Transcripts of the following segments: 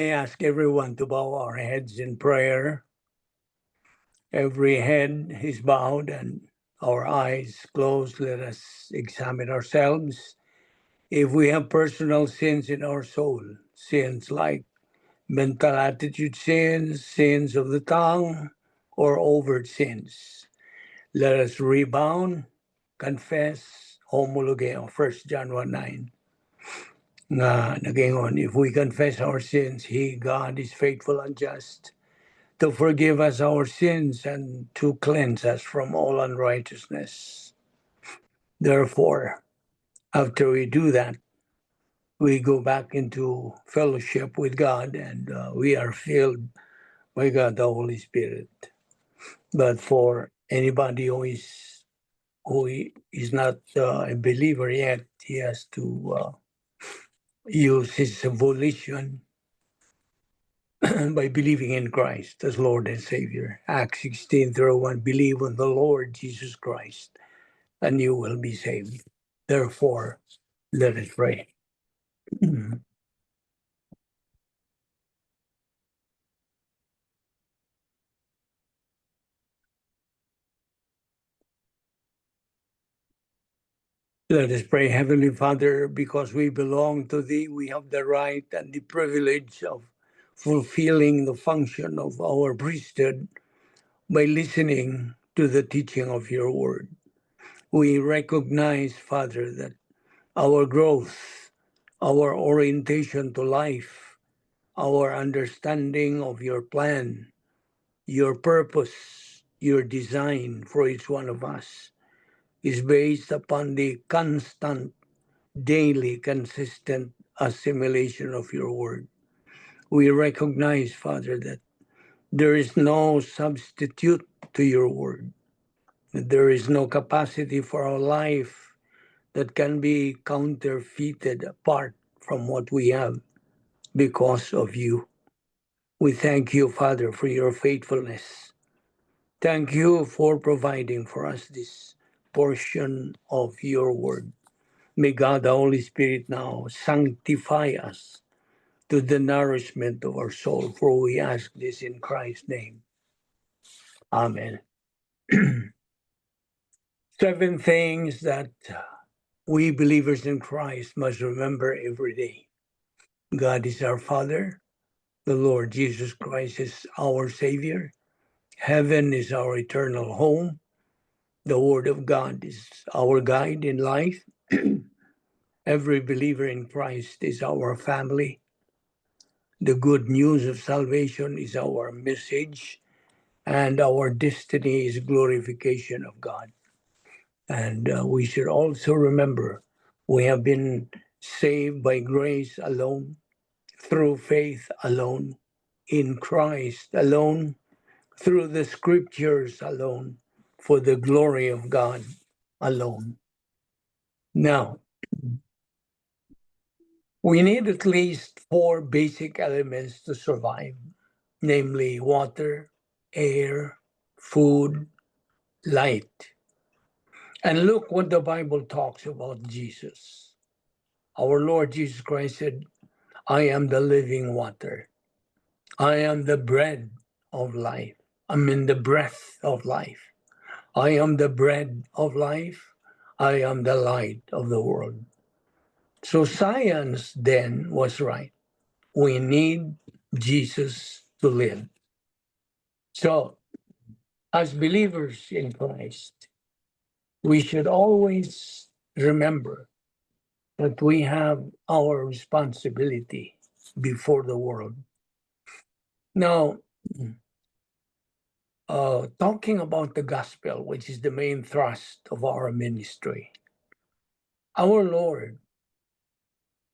I ask everyone to bow our heads in prayer. Every head is bowed and our eyes closed. Let us examine ourselves. If we have personal sins in our soul, sins like mental attitude sins, sins of the tongue, or overt sins, let us rebound, confess, homologeo, 1 John 1:9. Nga nag-ingon, if we confess our sins, He, God, is faithful and just to forgive us our sins and to cleanse us from all unrighteousness. Therefore, after we do that, we go back into fellowship with God and we are filled by God the Holy Spirit. But for anybody who is not a believer yet, he has to use his volition by believing in Christ as Lord and Savior. Acts 16:31, believe on the Lord Jesus Christ and you will be saved. Therefore, let us pray. Let us pray, Heavenly Father, because we belong to Thee, we have the right and the privilege of fulfilling the function of our priesthood by listening to the teaching of Your Word. We recognize, Father, that our growth, our orientation to life, our understanding of Your plan, Your purpose, Your design for each one of us is based upon the constant, daily, consistent assimilation of Your Word. We recognize, Father, that there is no substitute to Your Word. That there is no capacity for our life that can be counterfeited apart from what we have because of You. We thank You, Father, for Your faithfulness. Thank You for providing for us this portion of Your Word. May God, the Holy Spirit, now sanctify us to the nourishment of our soul, for we ask this in Christ's name. Amen. Seven things that we believers in Christ must remember every day. God is our Father. The Lord Jesus Christ is our Savior. Heaven is our eternal home. The Word of God is our guide in life. Every believer in Christ is our family. The good news of salvation is our message, and our destiny is glorification of God. And we should also remember we have been saved by grace alone, through faith alone, in Christ alone, through the scriptures alone, for the glory of God alone. Now, we need at least four basic elements to survive, namely water, air, food, light. And look what the Bible talks about Jesus. Our Lord Jesus Christ said, I am the living water. I am the bread of life. I'm in the breath of life. I am the bread of life. I am the light of the world. So science then was right. We need Jesus to live. So as believers in Christ, we should always remember that we have our responsibility before the world. Now, talking about the gospel, which is the main thrust of our ministry, our Lord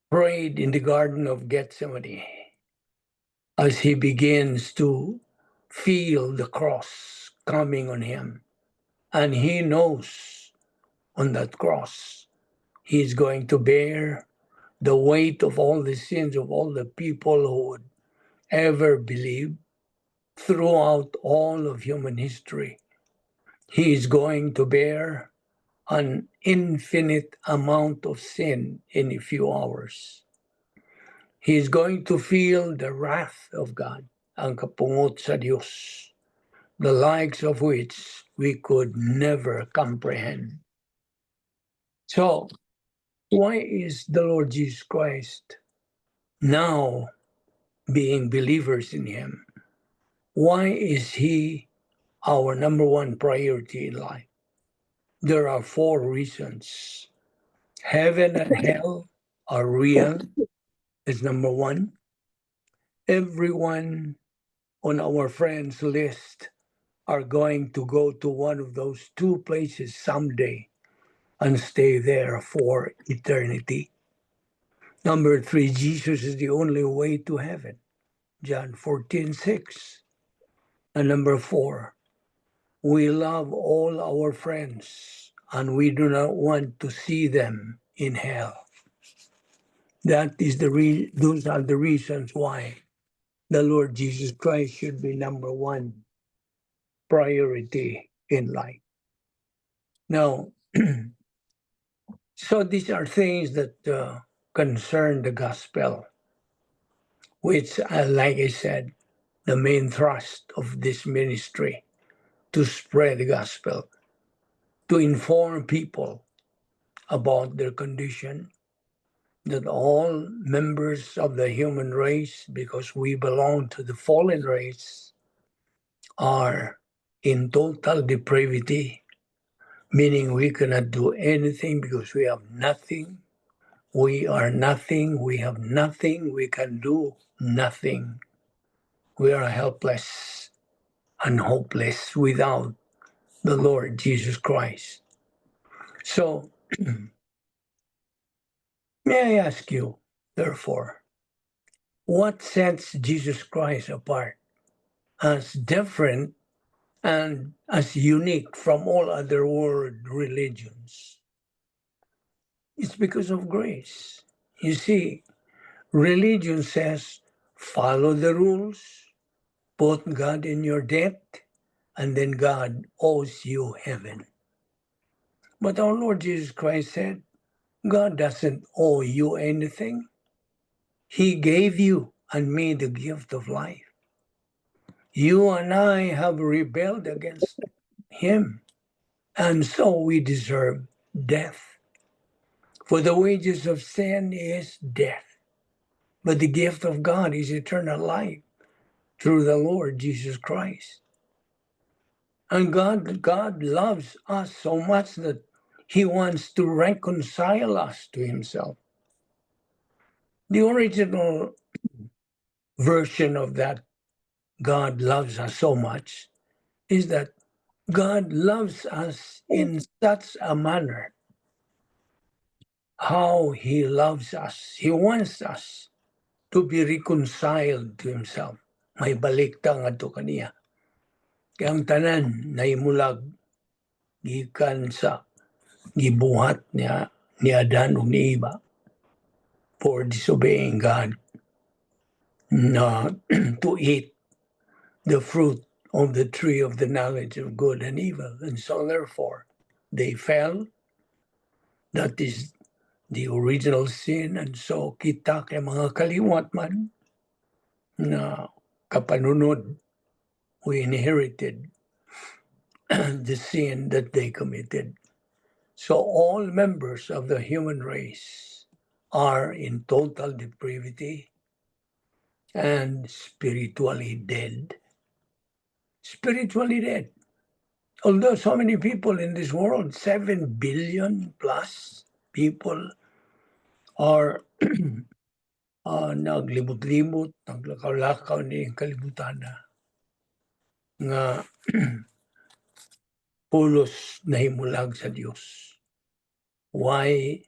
prayed in the Garden of Gethsemane as he begins to feel the cross coming on him. And he knows on that cross he is going to bear the weight of all the sins of all the people who would ever believe throughout all of human history. He is going to bear an infinite amount of sin in a few hours. He is going to feel the wrath of God, ang kapungot sa Dios, the likes of which we could never comprehend. So, why is the Lord Jesus Christ now, being believers in Him, why is He our number one priority in life? There are four reasons. Heaven and hell are real, is number one. Everyone on our friends list are going to go to one of those two places someday and stay there for eternity. Number three, Jesus is the only way to heaven. John 14:6. And number four, we love all our friends and we do not want to see them in hell. That is the re- those are the reasons why the Lord Jesus Christ should be number one priority in life. Now, so these are things that concern the gospel, which, like I said, the main thrust of this ministry, to spread the gospel, to inform people about their condition, that all members of the human race, because we belong to the fallen race, are in total depravity, meaning we cannot do anything because we have nothing. We are nothing. We have nothing. We can do nothing. We are helpless and hopeless without the Lord Jesus Christ. So, may I ask you, therefore, what sets Jesus Christ apart as different and as unique from all other world religions? It's because of grace. You see, religion says follow the rules, put God in your debt, and then God owes you heaven. But our Lord Jesus Christ said, God doesn't owe you anything. He gave you and me the gift of life. You and I have rebelled against Him, and so we deserve death. For the wages of sin is death, but the gift of God is eternal life through the Lord Jesus Christ. And God loves us so much that He wants to reconcile us to Himself. The original version of that "God loves us so much" is that God loves us in such a manner. How He loves us. He wants us to be reconciled to Himself. Mahibalik ta ngadto kaniya. Kay ang tanan nahimulag gikan sa gibuhat niya ni Adan ug ni Eva for disobeying God na to eat the fruit of the tree of the knowledge of good and evil. And so therefore they fell. That is the original sin. And so kita kay mga kaliwat man na kapanunod, we inherited the sin that they committed. So all members of the human race are in total depravity and spiritually dead. Spiritually dead. Although so many people in this world, 7 billion plus people, are naglibot-libot, naglakaw-lakaw niining kalibutan na nga pulos nahimulag sa Dios. Why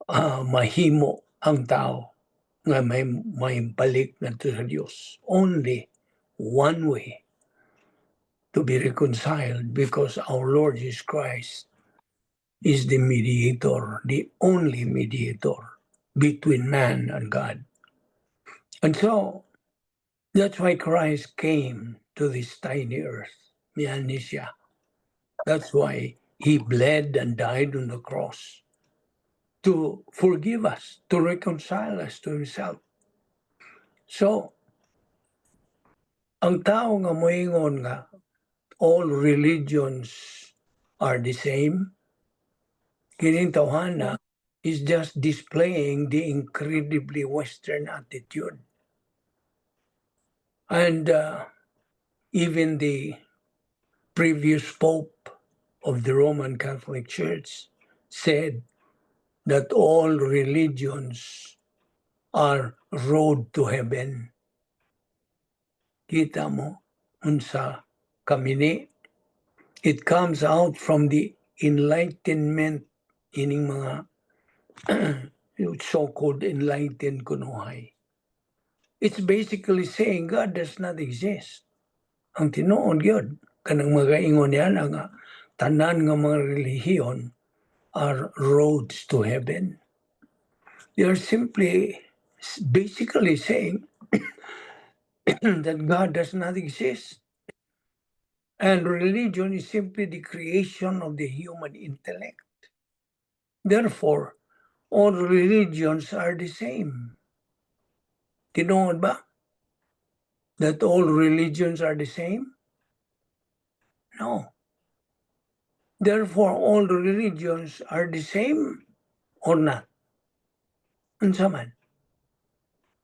mahimo ang tao nga may balik ngadto sa Dios? Only one way to be reconciled, because our Lord Jesus Christ is the mediator, the only mediator between man and God. And so that's why Christ came to this tiny earth. Mianhi siya. That's why He bled and died on the cross to forgive us, to reconcile us to Himself. So, ang tao nga moingon nga all religions are the same, kining tawhana is just displaying the incredibly Western attitude. And even the previous Pope of the Roman Catholic Church said that all religions are road to heaven. Kita mo, unsa kamini. It comes out from the Enlightenment, ining mga so-called enlightened kunuhay. It's basically saying God does not exist. Ang tinuod gyud, kanang mga ingon niya nga tanan nga mga relihiyon are roads to heaven. They are simply basically saying that God does not exist. And religion is simply the creation of the human intellect. Therefore, all religions are the same. Tinuod ba that all religions are the same? No. Therefore, all religions are the same or not? Unsa man?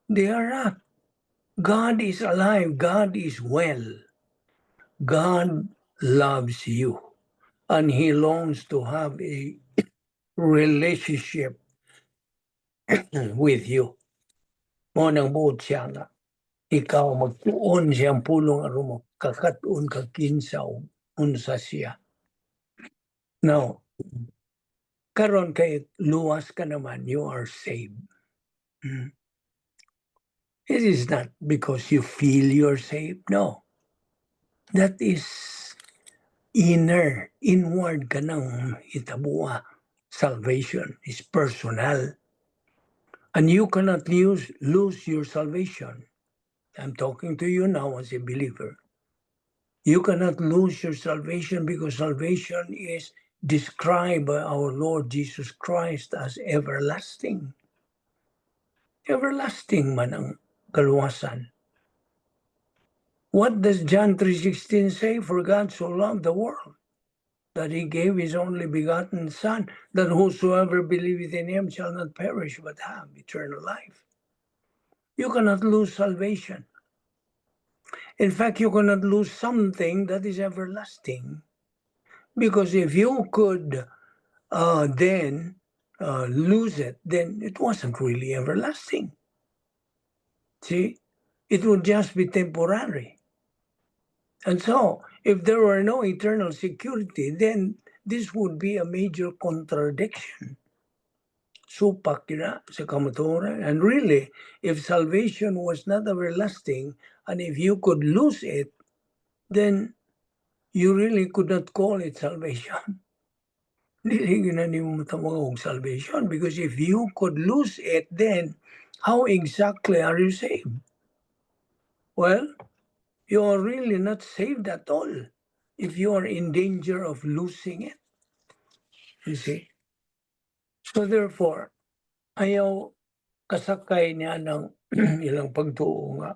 They are not. God is alive. God is well. God loves you. And He longs to have a relationship with you. Mao nang buot siya nga ikaw magtuon siyang pulong aron mo kakat-on ka kinsa ug unsa siya. Now, karon kay luwas ka naman, you are saved. It is not because you feel you're saved. No. That is inner, inward ka ng hitabua. Salvation is personal. And you cannot lose your salvation. I'm talking to you now as a believer. You cannot lose your salvation because salvation is described by our Lord Jesus Christ as everlasting. Everlasting man ang kaluwasan. What does John 3:16 say? "For God so loved the world that he gave his only begotten Son, that whosoever believeth in him shall not perish but have eternal life." You cannot lose salvation. In fact, you cannot lose something that is everlasting. Because if you could then lose it, then it wasn't really everlasting. See, it would just be temporary. And so, if there were no eternal security, then this would be a major contradiction. Supak na sa kamatuoran. And really, if salvation was not everlasting, and if you could lose it, then you really could not call it salvation. Dili gyud na nimo matawag og salvation because if you could lose it, then how exactly are you saved? Well, you are really not saved at all if you are in danger of losing it. You see? So therefore, ayaw kasakay niya ng ilang pagtuo nga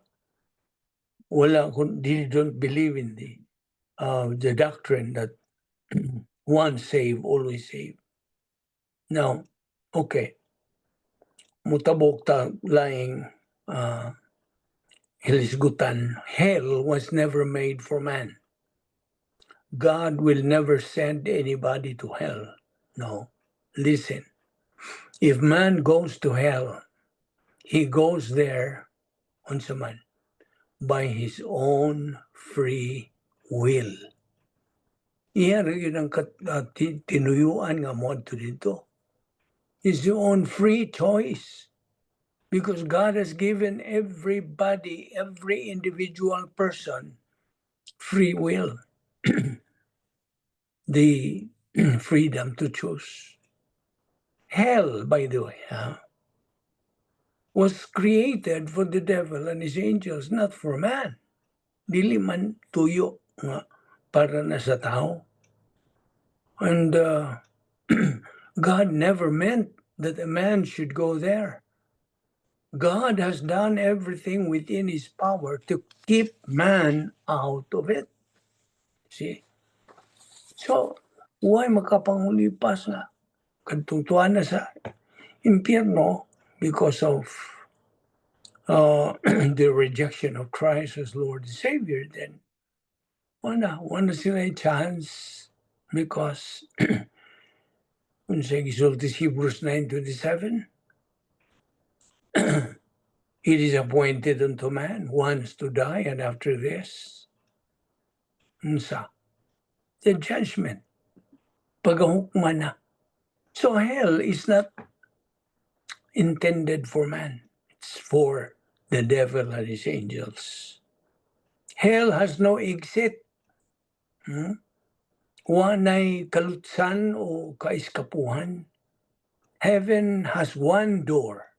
wala kung they don't believe in the doctrine that once saved, always saved. Now, okay. Mutabok ta laing hilisgutan. Hell was never made for man. God will never send anybody to hell. No. Listen. If man goes to hell, he goes there, unsa man, by his own free will. Iya ra gyud ang tinuyuan nga moadto didto. His own free choice. Because God has given everybody, every individual person, free will, the freedom to choose. Hell, by the way, was created for the devil and his angels, not for man. Dili man tuyo nga para na sa tao. And God never meant that a man should go there. God has done everything within His power to keep man out of it. See? So, why makapangulipas nga kadtong tuwa na sa impyerno because of the rejection of Christ as Lord and Savior, then wala sila chance because unsay gisulti sa Hebrews 9:27, it is appointed unto man once to die, and after this, unsa? The judgment. Pagahukman na. So hell is not intended for man. It's for the devil and his angels. Hell has no exit. Walay kalutsan o kaiskapuhan. Heaven has one door.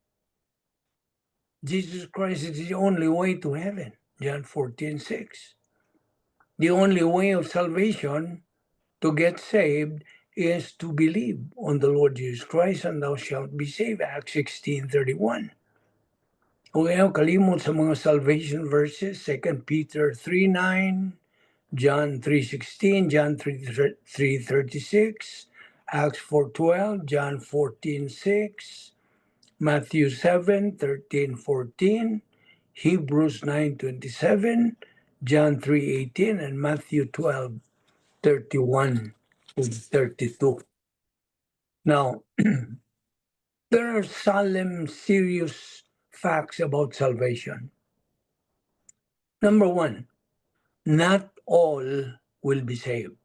Jesus Christ is the only way to heaven. John 14:6. The only way of salvation to get saved is to believe on the Lord Jesus Christ and thou shalt be saved. Acts 16:31. Okay, kalimot sa mga salvation verses, 2 Peter 3:9, John 3:16, John 3:36, Acts 4:12, John 14:6, Matthew 7:13, 14, Hebrews 9:27, John 3:18, and Matthew 12:31 to 32. Now, there are solemn, serious facts about salvation. Number one, not all will be saved.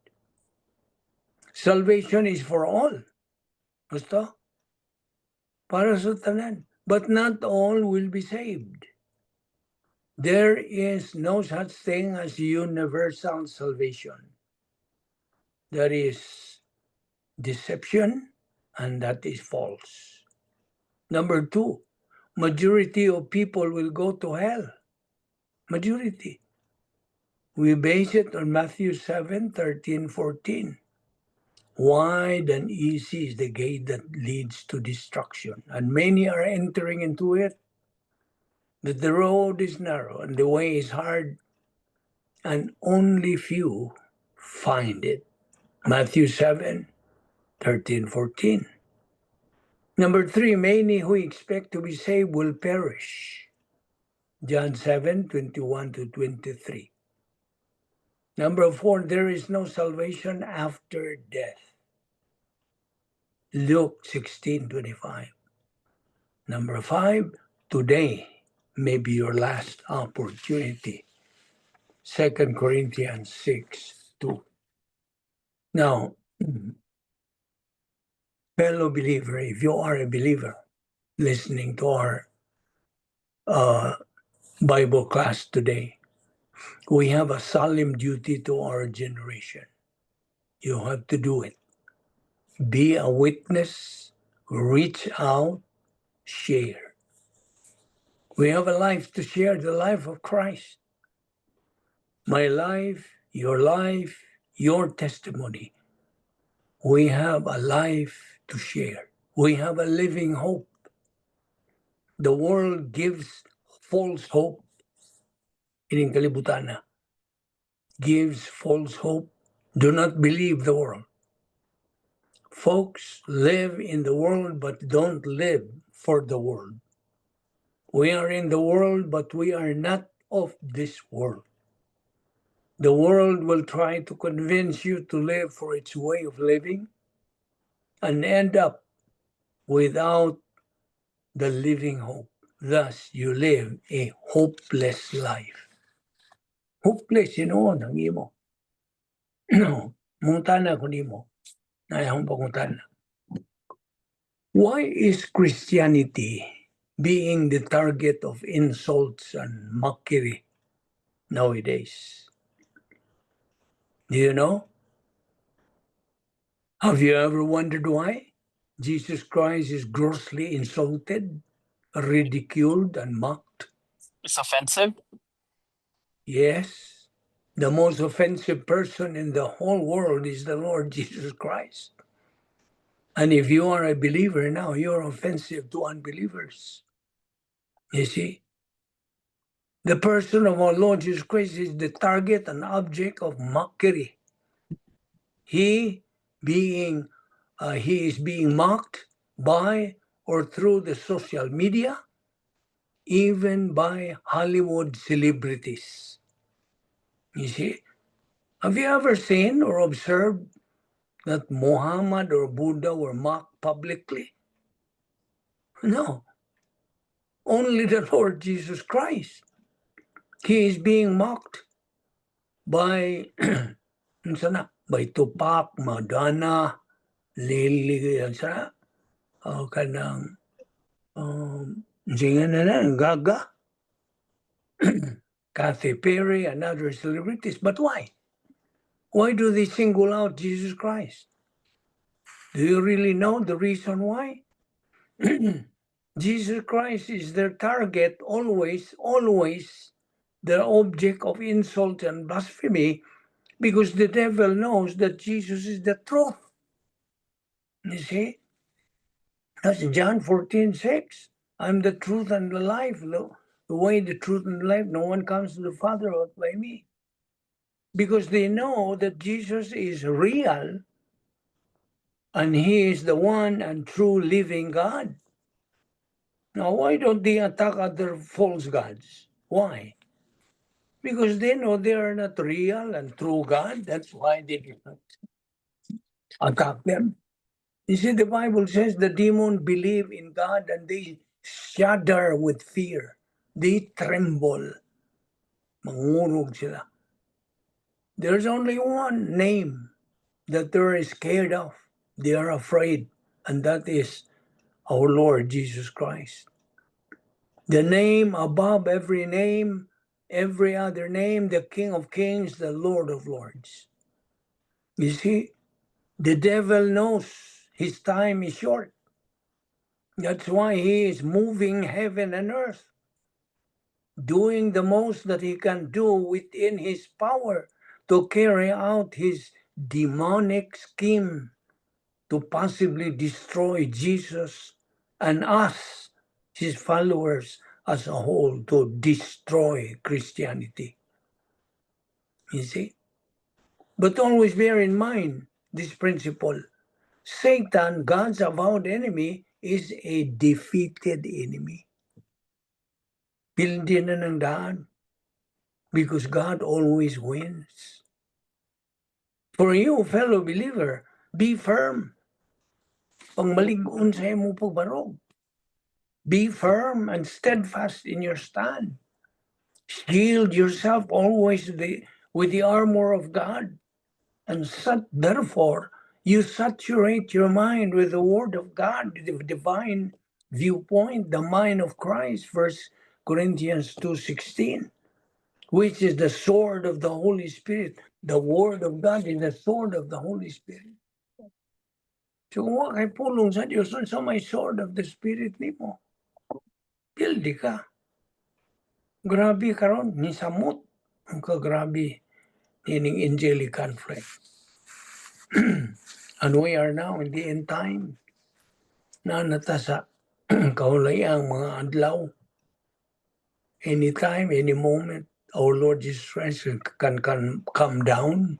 Salvation is for all. Gusto? Para sa tanan. But not all will be saved. There is no such thing as universal salvation. That is deception and that is false. Number two, majority of people will go to hell. Majority. We base it on Matthew 7, 13, 14. Wide and easy is the gate that leads to destruction, and many are entering into it. But the road is narrow and the way is hard, and only few find it. Matthew 7, 13, 14. Number three, many who expect to be saved will perish. John 7, 21 to 23. Number four, there is no salvation after death. Luke 16, 25. Number five, today may be your last opportunity. 2 Corinthians 6, 2. Now, fellow believer, if you are a believer listening to our Bible class today, we have a solemn duty to our generation. You have to do it. Be a witness, reach out, share. We have a life to share, the life of Christ. My life, your testimony. We have a life to share. We have a living hope. The world gives false hope. Ining kalibutan na gives false hope. Do not believe the world. Folks live in the world but don't live for the world. We are in the world, but we are not of this world. The world will try to convince you to live for its way of living and end up without the living hope. Thus, you live a hopeless life. Hopeless, hinuon ang imo. No, mangutana ko nimo. Naay akong pangutana. Why is Christianity being the target of insults and mockery nowadays? Do you know? Have you ever wondered why Jesus Christ is grossly insulted, ridiculed, and mocked? It's offensive. Yes, the most offensive person in the whole world is the Lord Jesus Christ. And if you are a believer now, you're offensive to unbelievers. You see? The person of our Lord Jesus Christ is the target and object of mockery. He is being mocked by or through the social media, even by Hollywood celebrities. You see? Have you ever seen or observed that Muhammad or Buddha were mocked publicly? No. Only the Lord Jesus Christ. He is being mocked by unsa na? By Tupac, Madonna, Lily, unsa na? O kanang unsa na na, Gaga, Kathy Perry, and other celebrities. But why? Why do they single out Jesus Christ? Do you really know the reason why? Jesus Christ is their target always, always the object of insult and blasphemy, because the devil knows that Jesus is the truth. You see? That's John 14:6. "I'm the truth and the life. The way, the truth, and the life. No one comes to the Father but by me." Because they know that Jesus is real and he is the one and true living God. Now, why don't they attack other false gods? Why? Because they know they are not real and true God. That's why they do not attack them. You see, the Bible says the demon believe in God and they shudder with fear. They tremble. Mangurog sila. There's only one name that they're scared of. They are afraid, and that is our Lord Jesus Christ. The name above every name, every other name, the King of Kings, the Lord of Lords. You see, the devil knows his time is short. That's why he is moving heaven and earth, doing the most that he can do within his power to carry out his demonic scheme to possibly destroy Jesus and us, his followers as a whole, to destroy Christianity. You see? But always bear in mind this principle. Satan, God's avowed enemy, is a defeated enemy. Pildi na ng daan. Because God always wins. For you, fellow believer, be firm. Pangmalig-on sa imong pagbarog. Be firm and steadfast in your stand. Shield yourself always with the armor of God. And therefore, you saturate your mind with the word of God, the divine viewpoint, the mind of Christ, First Corinthians 2:16, which is the sword of the Holy Spirit. The word of God is the sword of the Holy Spirit. So kung wa kay pulong sa Dios, unsa may sword of the Spirit nimo? Pildi ka. Grabe karon ni samot ang kagrabe ining angelic conflict. And we are now in the end time. Naa na ta sa kahulayang mga adlaw. Anytime, any moment, our Lord Jesus Christ can come down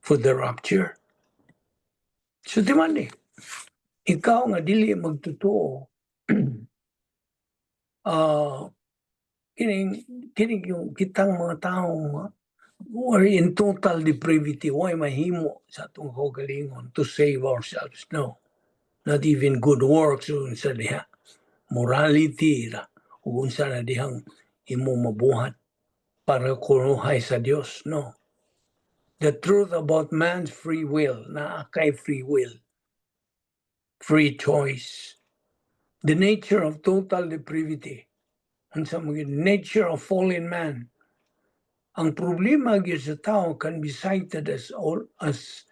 for the rapture. So di man eh, ikaw nga dili magtotoo, kining yung kitang mga tao nga who are in total depravity, way mahimo sa atong kaugalingon to save ourselves? No. Not even good works o unsa diha. Morality ra ug unsa na dihang imo mabuhat para kunuhay sa Dios. No. The truth about man's free will, naa kay free will, free choice. The nature of total depravity. Unsa man gyud nature of fallen man. Ang problema gyud sa tao can be cited as all as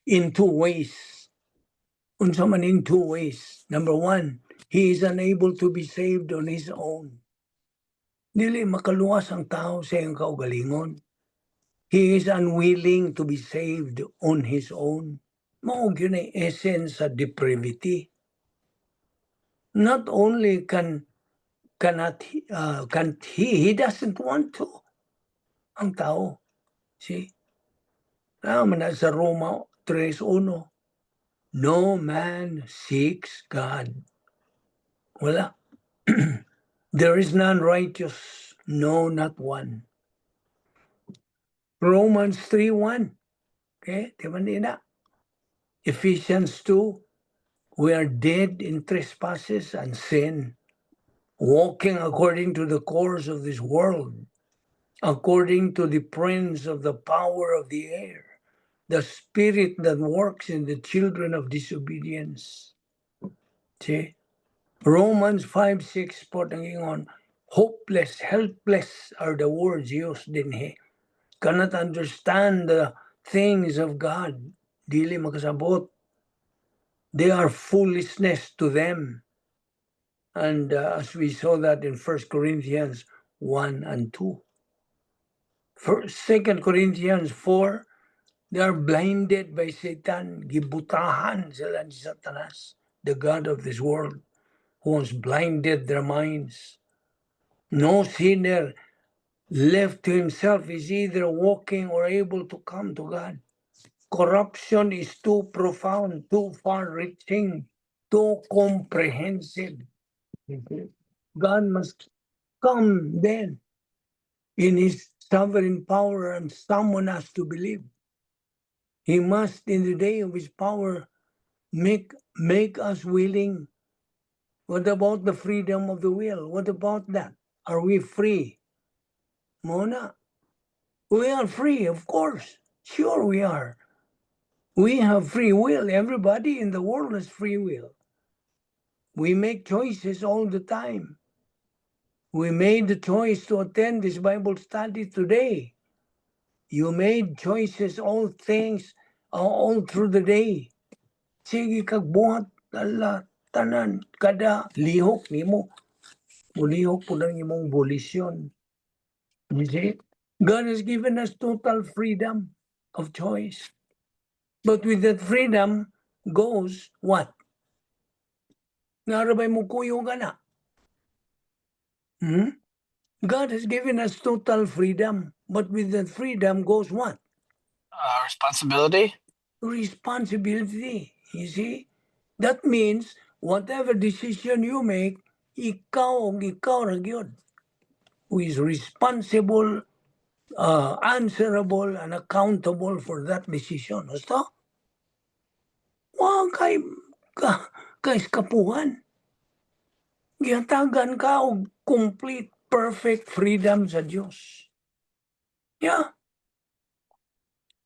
in two ways. Unsa man in two ways? Number one, he is unable to be saved on his own. Dili makaluwas ang tao sa iyang kaugalingon. He is unwilling to be saved on his own. Mao gyud ang essence sa depravity. Not only can Cannot, can't he doesn't want to. Ang tao. See? Tama na sa Roma 3.1. No man seeks God. Wala. There is none righteous, no, not one. Romans 3.1. Okay, di ba nina? Ephesians 2, we are dead in trespasses and sin, walking according to the course of this world, according to the prince of the power of the air, the spirit that works in the children of disobedience. See? Romans 5:6 po ang ingon, hopeless, helpless are the words used dinhi. Cannot understand the things of God. Dili makasabot. They are foolishness to them. And as we saw that in 1 Corinthians 1 and 2. First, 2 Corinthians 4, they are blinded by Satan. Gibutahan sila ni Satanas, the God of this world, who has blinded their minds. No sinner left to himself is either walking or able to come to God. Corruption is too profound, too far-reaching, too comprehensive. God must come then in his sovereign power and summon us to believe. He must, in the day of his power, make us willing. What about the freedom of the will? What about that? Are we free? Mao na. We are free, of course. Sure we are. We have free will. Everybody in the world has free will. We make choices all the time. We made the choice to attend this Bible study today. You made choices, all things, all through the day. Sige kag buhat, ala, tanan, kada lihok nimo. Mulihok pud ang imong volition. You see? God has given us total freedom of choice. But with that freedom goes what? Naa ba'y mukuyog ana? Hmm? God has given us total freedom, but with that freedom goes what? Responsibility. Responsibility. You see? That means whatever decision you make, ikaw og ikaw ra gyud who is responsible, answerable, and accountable for that decision. Basta? Wa kay ka, kaiskapuhan. Gihatagan ka og complete, perfect freedom sa Dios. Yeah.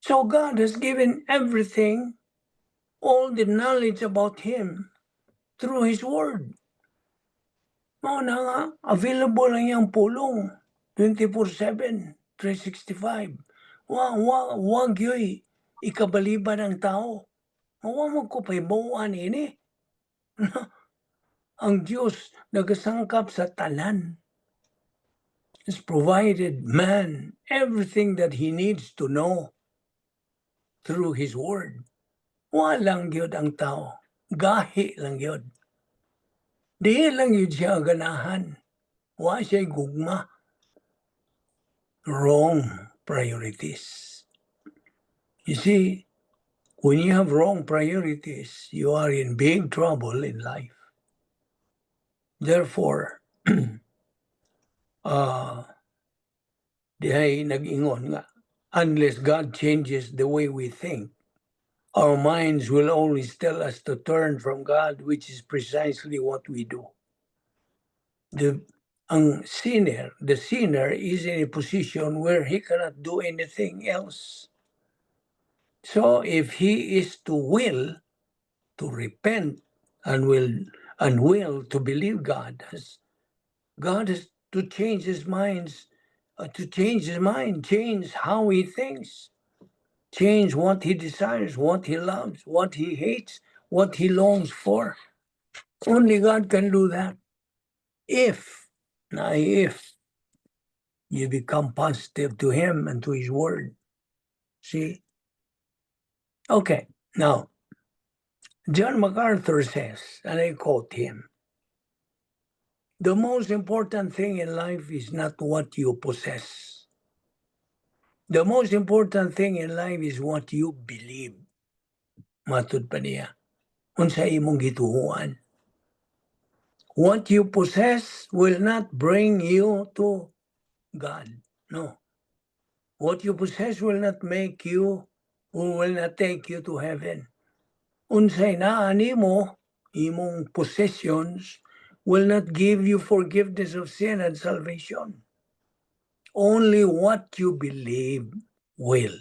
So God has given everything, all the knowledge about Him through His Word. Mao na nga, available ang iyang pulong 24/7, 365. Wa gyoy ikabaliban ang tao. Wa mo ko pahibaw-an ini. Ang Diyos nagasangkap sa tanan, has provided man everything that he needs to know through His Word. Wala gyud ang tao. Gahi lang gyud. Di lang gyud siya ganahan. Wa siya gugma. Wrong priorities. You see, when you have wrong priorities, you are in big trouble in life. Therefore, dihay nag-ingon nga, unless God changes the way we think, our minds will always tell us to turn from God, which is precisely what we do. The ang sinner, the sinner is in a position where he cannot do anything else. So if he is to will to repent and will to believe, God has to change his minds, to change his mind, change how he thinks, change what he desires, what he loves, what he hates, what he longs for. Only God can do that. If, now if you become positive to him and to his word. See? Okay, now, John MacArthur says, and I quote him, The most important thing in life is not what you possess. The most important thing in life is what you believe. Matud pa niya. Unsa imong gituohan. What you possess will not bring you to God. No. What you possess will not make you or will not take you to heaven. Unsay naa nimo, imong possessions, will not give you forgiveness of sin and salvation. Only what you believe will.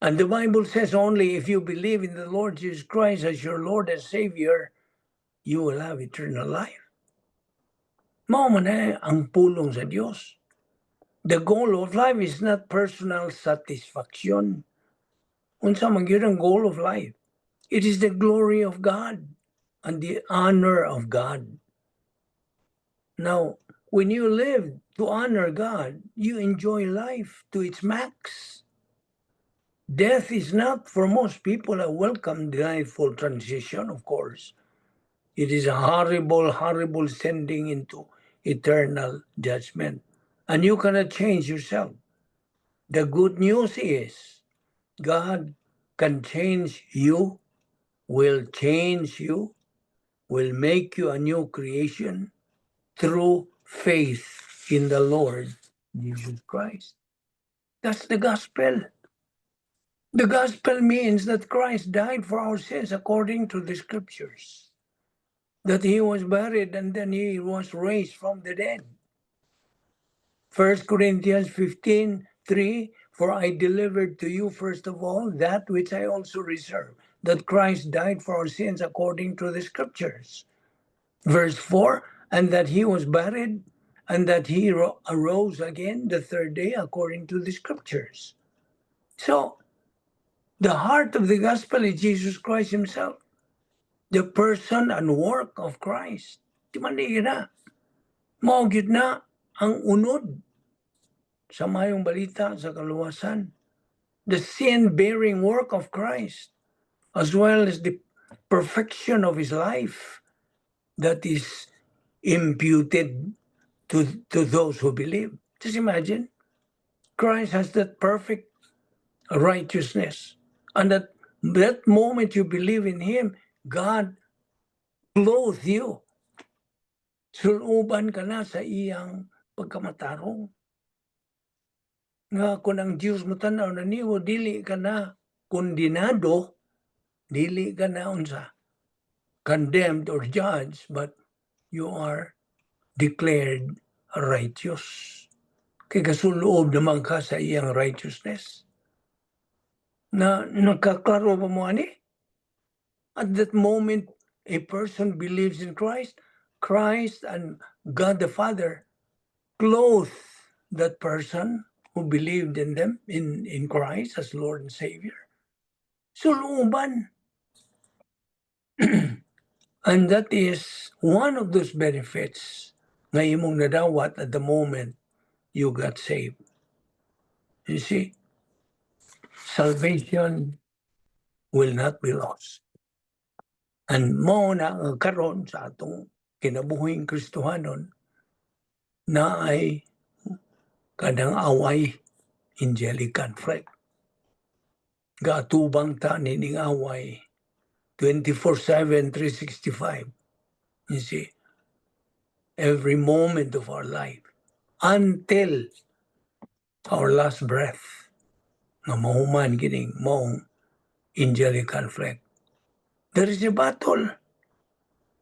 And the Bible says only if you believe in the Lord Jesus Christ as your Lord and Savior, you will have eternal life. Mao man na ang pulong sa Dios. The goal of life is not personal satisfaction. Unsa man gyud ang goal of life? It is the glory of God and the honor of God. Now, when you live to honor God, you enjoy life to its max. Death is not, for most people, a welcome, delightful transition, of course. It is a horrible, horrible sending into eternal judgment. And you cannot change yourself. The good news is God can change you, will change you, will make you a new creation through faith in the Lord Jesus Christ. That's the gospel. The gospel means that Christ died for our sins according to the scriptures, that he was buried and then he was raised from the dead. 1 Corinthians 15:3, "For I delivered to you first of all that which I also received, that Christ died for our sins according to the scriptures." Verse 4, "And that he was buried, and that he arose again the third day according to the scriptures." So, the heart of the gospel is Jesus Christ himself, the person and work of Christ. Di man ni na. Mao gyud na ang unod sa mayong balita sa kaluwasan. The sin-bearing work of Christ, as well as the perfection of his life that is imputed to those who believe. Just imagine, Christ has that perfect righteousness. And that moment you believe in him, God clothe you. Suluban ka na sa iyang pagkamatarong. Nga kung ang Diyos mo tanaw na nimo, dili ka na kondinado, dili ka na unsa, condemned or judged, but you are declared righteous. Kay kasuloob naman ka sa iyang righteousness. Na nagkaklaro ba mo ani? At that moment, a person believes in Christ, Christ and God the Father clothe that person who believed in them, in Christ as Lord and Savior. Suluban. And that is one of those benefits nga imong nadawat at the moment you got saved. You see, salvation will not be lost. And mao na ang karon sa atong kinabuhing Kristohanon naay kanang away, angelic conflict. Gaatubang ta nining away 24/7, 365. You see, every moment of our life until our last breath nga mahuman kining maong angelic conflict. There is a battle.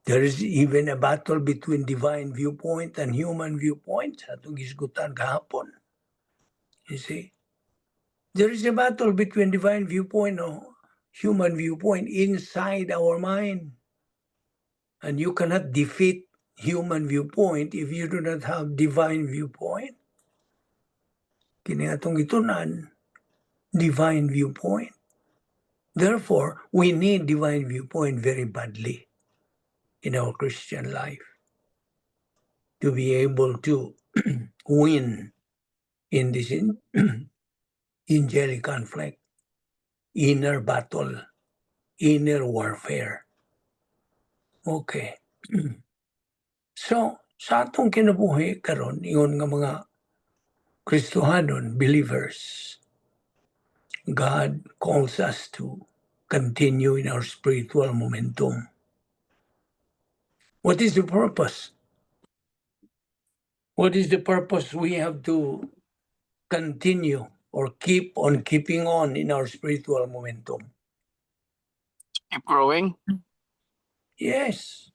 There is even a battle between divine viewpoint and human viewpoint. Sa atong gisgutan kahapon. You see? There is a battle between divine viewpoint or human viewpoint inside our mind. And you cannot defeat human viewpoint if you do not have divine viewpoint. Kini atong gitun-an, divine viewpoint. Therefore, we need divine viewpoint very badly in our Christian life to be able to win in this angelic conflict, inner battle, inner warfare. Okay. So, sa atong kinabuhi karon, ingon nga mga Kristohanon, believers, God calls us to continue in our spiritual momentum. What is the purpose? What is the purpose we have to continue or keep on keeping on in our spiritual momentum? Keep growing. Yes,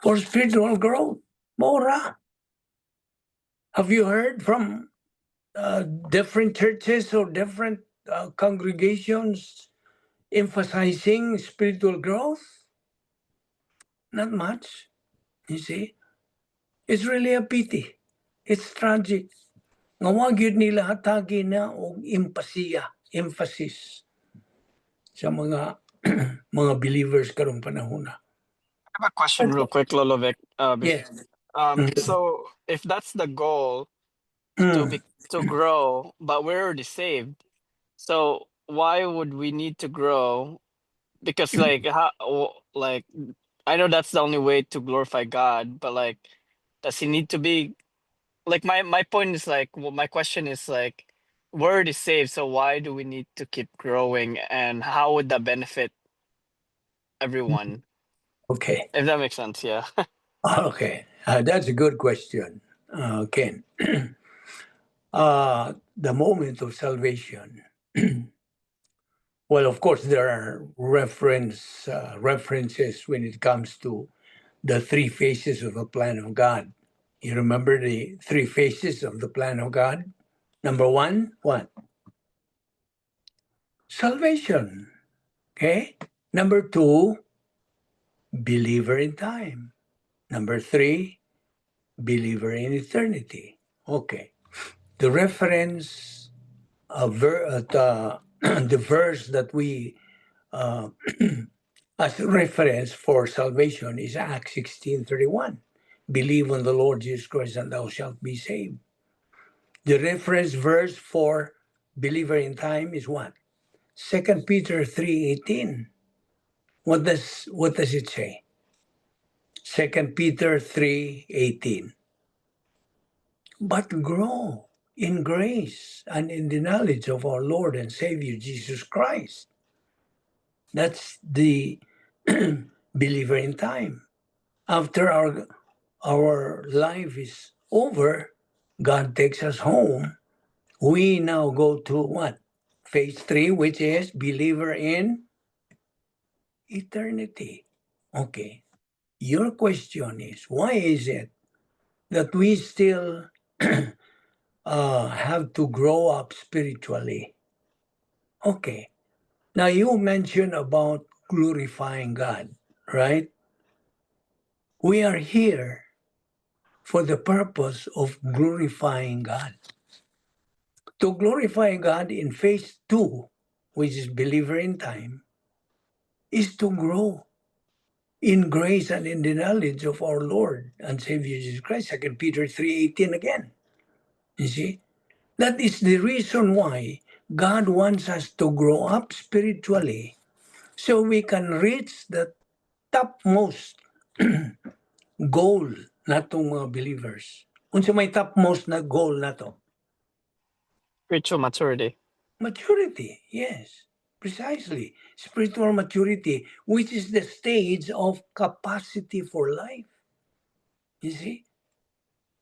for spiritual growth. Mao ra. Have you heard from different churches or different congregations emphasizing spiritual growth? Not much, you see. It's really a pity. It's tragic. Nga wa gyud nila hatagi na og empasiya, emphasis sa mga believers karong panahon na. I have a question real quick, Lolo Vic. Yes. So if that's the goal to be to grow, but we're already saved, so why would we need to grow? Because, like, how, like, I know that's the only way to glorify God, but, like, does he need to be, like, my point is, like, well, my question is, like, we're already saved, so why do we need to keep growing, and how would that benefit everyone? Okay. If that makes sense, yeah. Okay. That's a good question, Ken. The moment of salvation. Well, of course, there are references when it comes to the three phases of the plan of God. You remember the three phases of the plan of God? Number one, what? Salvation. Okay. Number two, believer in time. Number three, believer in eternity. Okay. The reference, the verse that we as reference for salvation is Acts 16:31. "Believe on the Lord Jesus Christ and thou shalt be saved." The reference verse for believer in time is what? Second Peter 3:18. What does it say? Second Peter 3:18. "But grow in grace and in the knowledge of our Lord and Savior Jesus Christ." That's the believer in time. After our life is over, God takes us home. We now go to what? Phase three, which is believer in eternity. Okay. Your question is, why is it that we still have to grow up spiritually? Okay. Now you mentioned about glorifying God, right? We are here for the purpose of glorifying God. To glorify God in phase two, which is believer in time, is to grow in grace and in the knowledge of our Lord and Savior Jesus Christ. Second Peter 3:18 again. You see? That is the reason why God wants us to grow up spiritually so we can reach the topmost goal natong mga believers. Unsa may topmost na goal nato? Spiritual maturity. Maturity, yes. Precisely. Spiritual maturity, which is the stage of capacity for life. You see?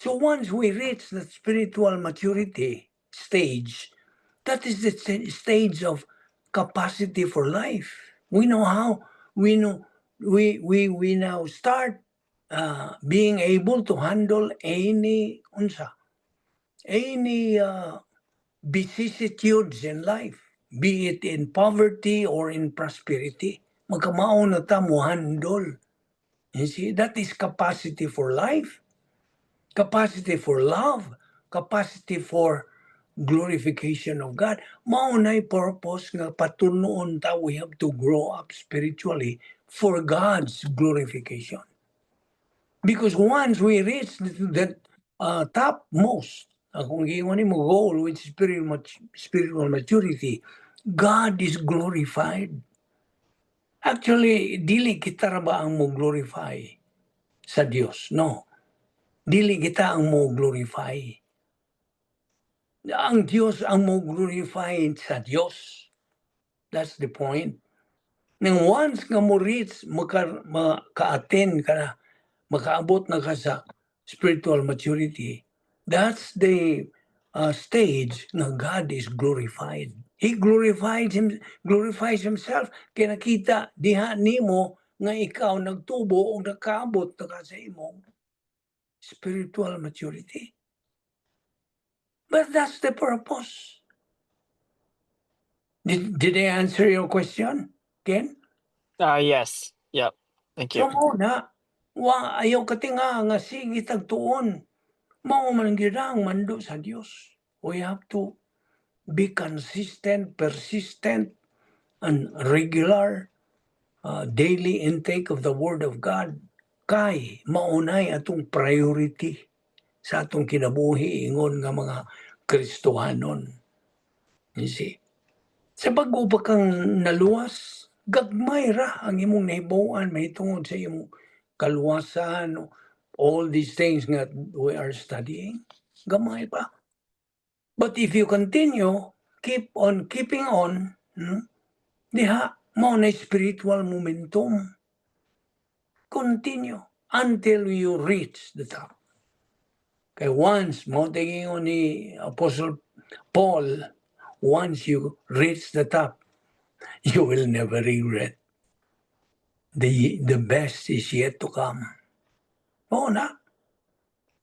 So once we reach the spiritual maturity stage, that is the stage of capacity for life. We know how, we know, we now start being able to handle any, unsa, any vicissitudes in life, be it in poverty or in prosperity. Magkamao na ta mo handle. You see, that is capacity for life, capacity for love, capacity for glorification of God. Mao na'y purpose nga patunoon ta, we have to grow up spiritually for God's glorification. Because once we reach that topmost, akong giingon nimo goal, which is spiritual maturity, God is glorified. Actually, dili kita ra ba ang mo glorify sa Dios? No. Dili kita ang mo glorify. Ang Dios ang mo glorify sa Dios. That's the point. Nang once nga mo reach, maka-attend ka na, makaabot na ka sa spiritual maturity, that's the stage nga God is glorified. He glorifies himself. Kaya nakita diha nimo nga ikaw nagtubo o nakaabot na ka sa imong spiritual maturity. But that's the purpose. Did I answer your question, Ken? Yes. Yep. Thank you. So mao na, wa ayaw katinga nga sige tagtuon. Mao man gyud ang mando sa Dios. We have to be consistent, persistent, and regular daily intake of the Word of God. Kay maunay atong priority sa atong kinabuhi ingon nga mga Kristohanon. You see? Sa bag-o pa kang naluwas, gagmay ra ang imong nahibaw-an mahitungod sa imong kaluwasan, all these things nga we are studying, gamay pa. But if you continue, keep on keeping on, diha, mao na spiritual momentum. Continue until you reach the top. Kay once, mao ingon ni Apostle Paul, once you reach the top, you will never regret. The best is yet to come. Mao na.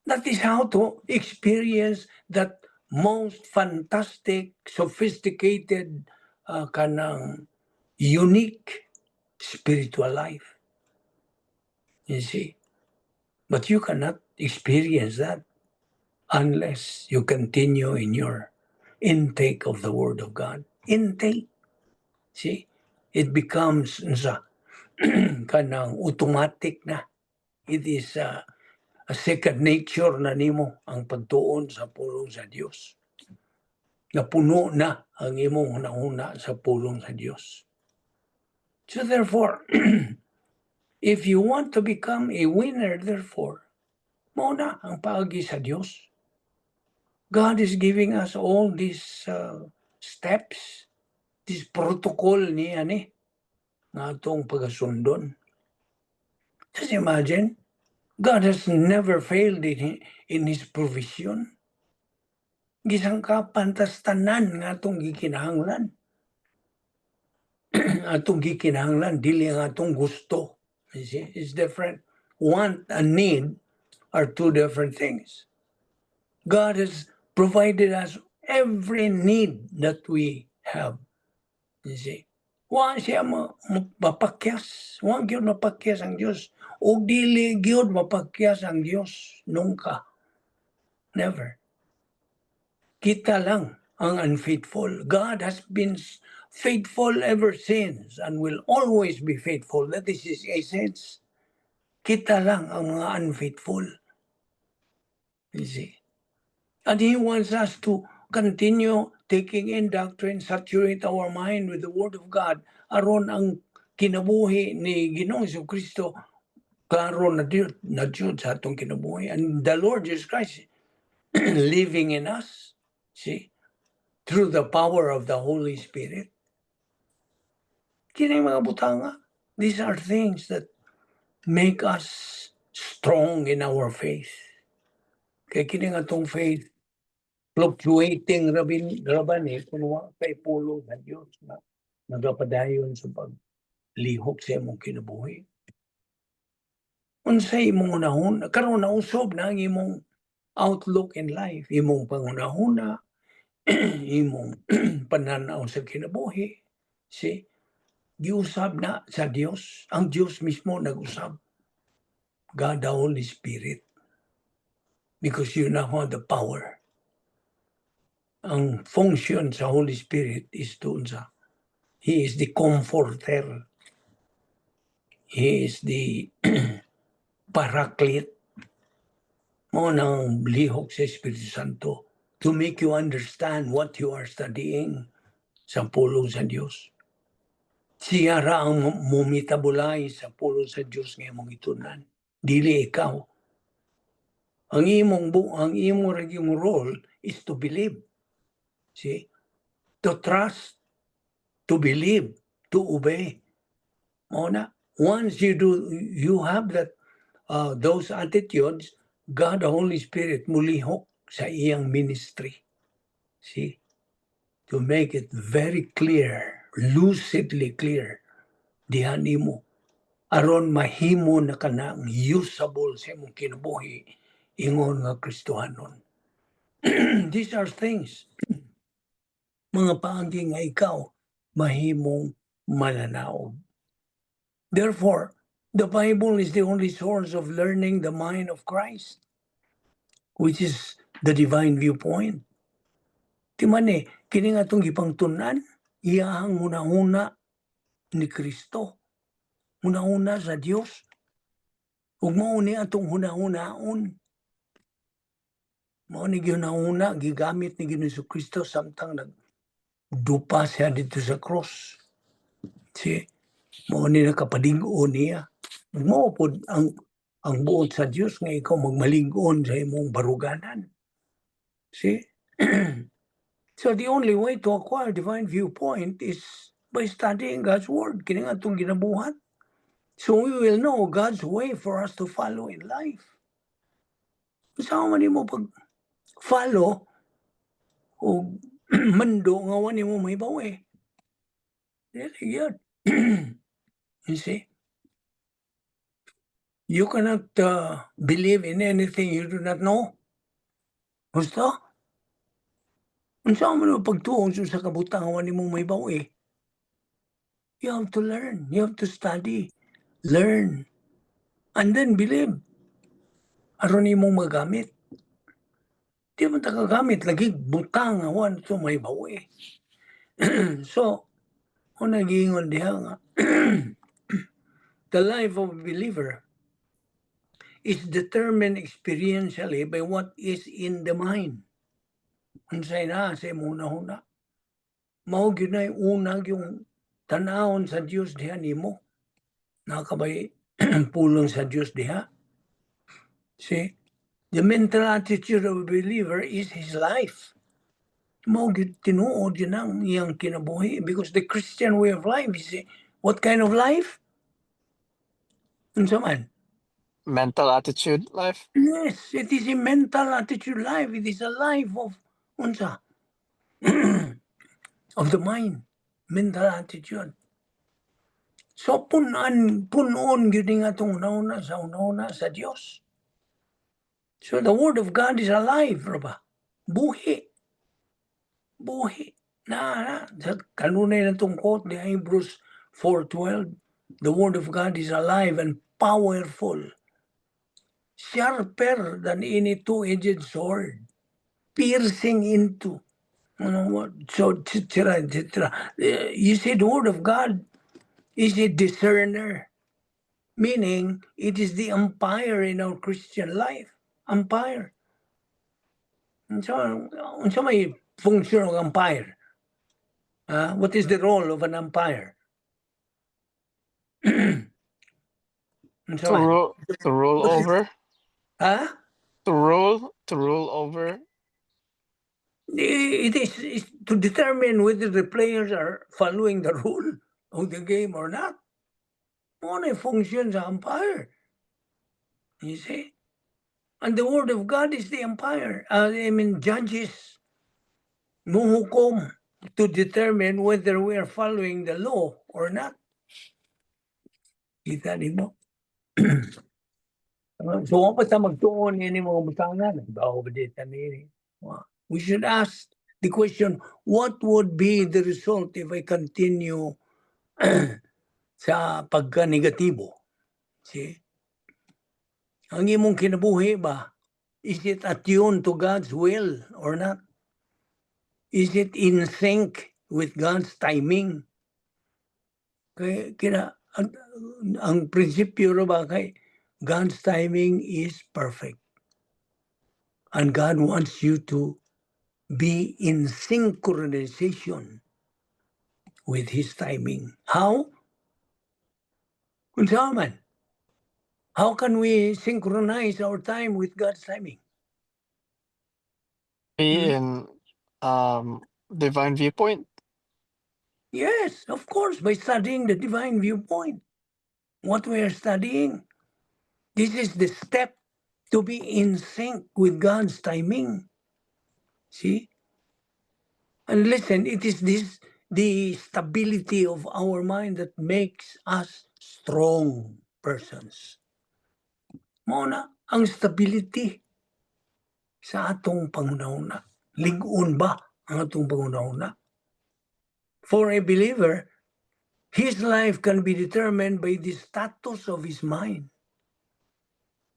That is how to experience that most fantastic, sophisticated, kanang unique spiritual life. You see? But you cannot experience that unless you continue in your intake of the Word of God. Intake. See? It becomes unsa, kanang automatic na. It is a second nature na nimo ang pagtuon sa pulong sa Dios. Napuno na ang imong hunahuna sa pulong sa Dios. So therefore, if you want to become a winner, therefore, mao na ang paagi sa Dios. God is giving us all these steps, this protocol niya ni nga atong pagasundon. Just imagine, God has never failed in His provision. Gisangkapan tas tanan nga atong gikinahanglan. Atong gikinahanglan, dili ang atong gusto. You see, it's different. Want and need are two different things. God has provided us every need that we have. You see? Wa siya mapakyas. Wa gyud mapakyas ang Dios. O dili gyud mapakyas ang Dios. Nunca. Never. Kita lang ang unfaithful. God has been faithful ever since and will always be faithful. That is His essence. Kita lang ang mga unfaithful. You see? And He wants us to continue taking in doctrine, saturate our mind with the Word of God. Aron ang kinabuhi ni Ginoong Kristo klaro na jud sa atong kinabuhi. And the Lord Jesus Christ living in us, see, through the power of the Holy Spirit. Kini mga butanga. These are things that make us strong in our faith. Kay kini nga atong faith fluctuating rabin raban eh kung wa kay pulong sa Dios na nagapadayon sa paglihok sa imong kinabuhi. Unsay imong hunahuna karon, nausob na ang imong outlook in life, imong panghunahuna, imong pananaw sa kinabuhi. See? Giusab na sa Dios. Ang Dios mismo nag-usab. God the Holy Spirit. Because you now have the power. Ang function sa Holy Spirit is to unsa. He is the comforter. He is the paraclete. Mao nang lihok sa Espiritu Santo to make you understand what you are studying sa pulong sa Dios. Siya ra ang mumetabolize sa pulong sa Dios nga imong gitun-an. Dili ikaw. Ang imong ra yung role is to believe. See? To trust, to believe, to obey. Mao na. Once you do, you have that those attitudes, God the Holy Spirit mulihok sa iyang ministry. See? To make it very clear, lucidly clear, diha nimo aron mahimo na kanang usable sa imong kinabuhi ingon nga Kristohanon. These are things, mga paagi nga ikaw mahimong mananaog. Therefore, the Bible is the only source of learning the mind of Christ, which is the divine viewpoint. Ti man eh, kini nga atong gipangtunan, iyahang hunahuna ni Kristo. Hunahuna sa Dios. Ug mao ni atong hunahunaon. Mao ni gihunahuna gigamit ni Ginoong Kristo samtang nagdupa siya didto sa cross. Si mao ni nakapalig-on niya. Mao pod ang buot sa Dios nga ikaw magmalig-on sa imong baruganan. See? So the only way to acquire divine viewpoint is by studying God's word. Kini nga atong ginabuhat. So we will know God's way for us to follow in life. Unsa man nimo pag follow og mando nga wa nimo mahibaw eh. Dili gyud. You see? You cannot believe in anything you do not know. Gusto? Unsa man mo pagtuon sa kabutang nga wa nimo mahibaw eh. You have to learn. You have to study. Learn. And then believe. Aron imong magamit. Di man ta kagamit lagi butang nga wa to mahibaw eh. So, kung nagiingon diha nga the life of a believer is determined experientially by what is in the mind. Unsay naa sa imong hunahuna. Mao gyud na una yung tanawon sa Dios diha nimo. Naa ka bay pulong sa Dios diha? See? The mental attitude of a believer is his life. Mao gyud tinuod yun ang iyang kinabuhi because the Christian way of life is a, what kind of life? Unsa man? Mental attitude life. Yes, it is a mental attitude life. It is a life of unsa? Of the mind. Mental attitude. So punan punon gyud nga atong hunahuna sa hunahuna sa Dios. So the word of God is alive, ra ba? Buhi. Buhi. Na, na. Sa kanunay na itong quote ni Hebrews 4:12, the word of God is alive and powerful, sharper than any two-edged sword, piercing into, you know what, so etc., etc. You see, the word of God is a discerner, meaning it is the umpire in our Christian life. Umpire. Unsa may function ng umpire? Ah, what is the role of an umpire? Unsa To man? rule What is- over. Ha? To rule over. It is it's to determine whether the players are following the rule of the game or not. Mao na function sa umpire. You see? And the word of God is the umpire. I mean, judges. Muhukom to determine whether we are following the law or not. Kita nimo? So, wa pa ta magtuon ini mga butangan. Bawo ba di ta nini? We should ask the question, what would be the result if I continue sa pagka-negatibo? See? Ang imong kinabuhi ba, is it attuned to God's will or not? Is it in sync with God's timing? Kaya, kina, ang prinsipyo ra ba kay God's timing is perfect. And God wants you to be in synchronization with His timing. How? Kung saan man. How can we synchronize our time with God's timing? Be Hmm? in divine viewpoint. Yes, of course, by studying the divine viewpoint. What we are studying. This is the step to be in sync with God's timing. See? And listen, it is this the stability of our mind that makes us strong persons. Mao na ang stability sa atong panghunahuna. Lig-on ba ang atong panghunahuna? For a believer, his life can be determined by the status of his mind,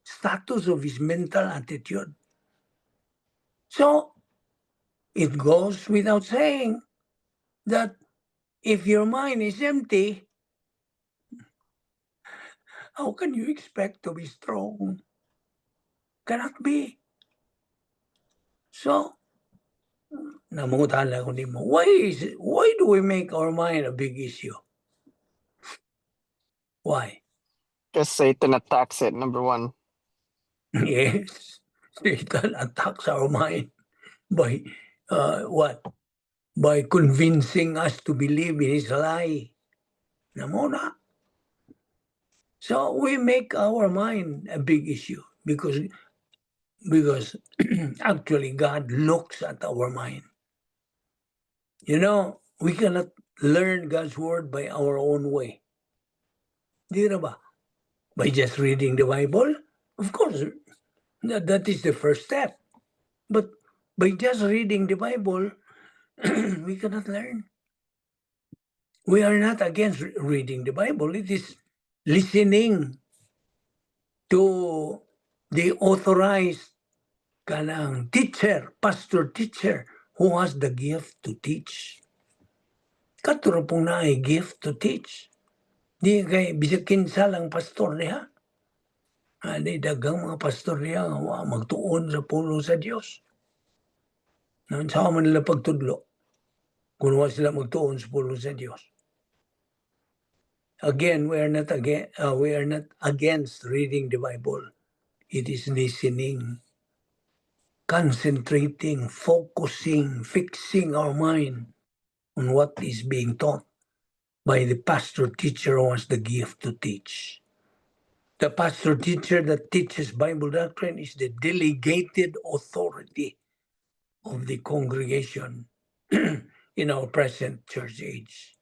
status of his mental attitude. So, it goes without saying that if your mind is empty, how can you expect to be strong? Cannot be. So, nangutana ko nimo, why do we make our mind a big issue? Why? Because Satan attacks it, number one. Yes, Satan attacks our mind by what? By convincing us to believe in his lie. Mao na. So we make our mind a big issue because actually God looks at our mind. We cannot learn God's word by our own way. Di na ba? By just reading the Bible? Of course, that is the first step. But by just reading the Bible, we cannot learn. We are not against reading the Bible. It is listening to the authorized kanang teacher, pastor teacher, who has the gift to teach. Kato ra pong naay gift to teach. Di kay bisag kinsa lang pastor diha. Ani daghang mga pastor diha nga wa magtuon sa pulong sa Dios. Unsa man nila pagtudlo kung wa sila magtuon sa pulong sa Dios? Again, we are not against reading the Bible. It is listening, concentrating, focusing, fixing our mind on what is being taught by the pastor teacher who has the gift to teach. The pastor teacher that teaches Bible doctrine is the delegated authority of the congregation in our present church age.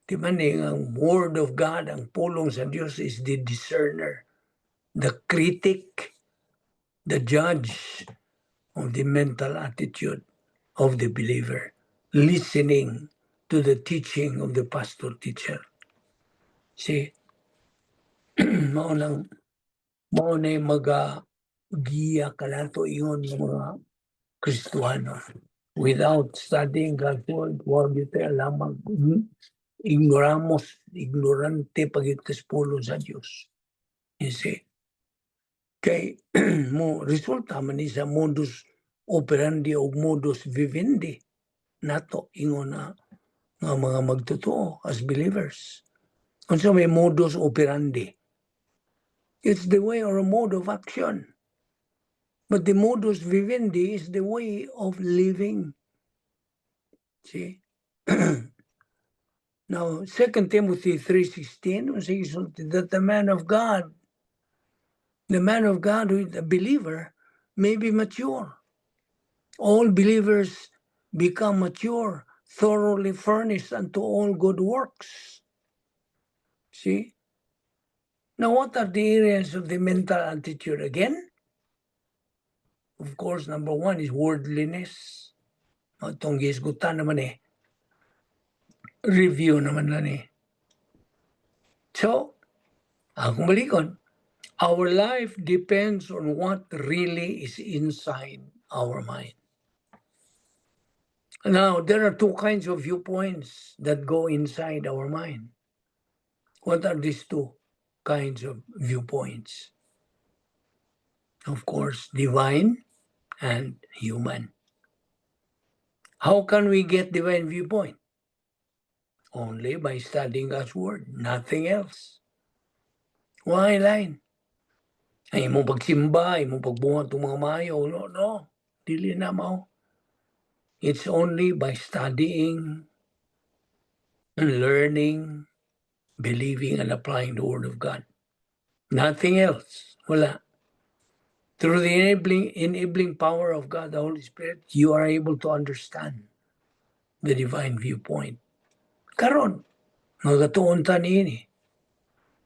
Di ba ni ang Word of God, ang pulong sa Diyos, is the discerner, the critic, the judge of the mental attitude of the believer, listening to the teaching of the pastor teacher. See, mao nang mao na yung maga giya kanato ingon ng mga Kristuhano. Without studying God's Word, wa gyud tay alam, ignoramos, ignorante pa gyud sa pulong sa Dios. You see? Kay mo resulta man ni sa modus operandi o modus vivendi nato ingon na nga mga magtotoo as believers. Unsa may modus operandi? It's the way or a mode of action. But the modus vivendi is the way of living. See? Now, 2 Timothy 3:16 says that the man of God, the man of God who is a believer, may be mature. All believers become mature, thoroughly furnished unto all good works. See? Now, what are the areas of the mental attitude again? Of course, number one is worldliness. Atong gihisgutan naman eh. Review naman na ni. So, akong balikon, our life depends on what really is inside our mind. Now, there are two kinds of viewpoints that go inside our mind. What are these two kinds of viewpoints? Of course, divine and human. How can we get divine viewpoint? Only by studying God's word, nothing else. Why line? Ay imong pagsimba, imong pagbuhat ng mga maayo, no. Dili na mao. It's only by studying and learning, believing and applying the Word of God. Nothing else. Wala. Through the enabling power of God, the Holy Spirit, you are able to understand the divine viewpoint. Karon, magatuon ta niini.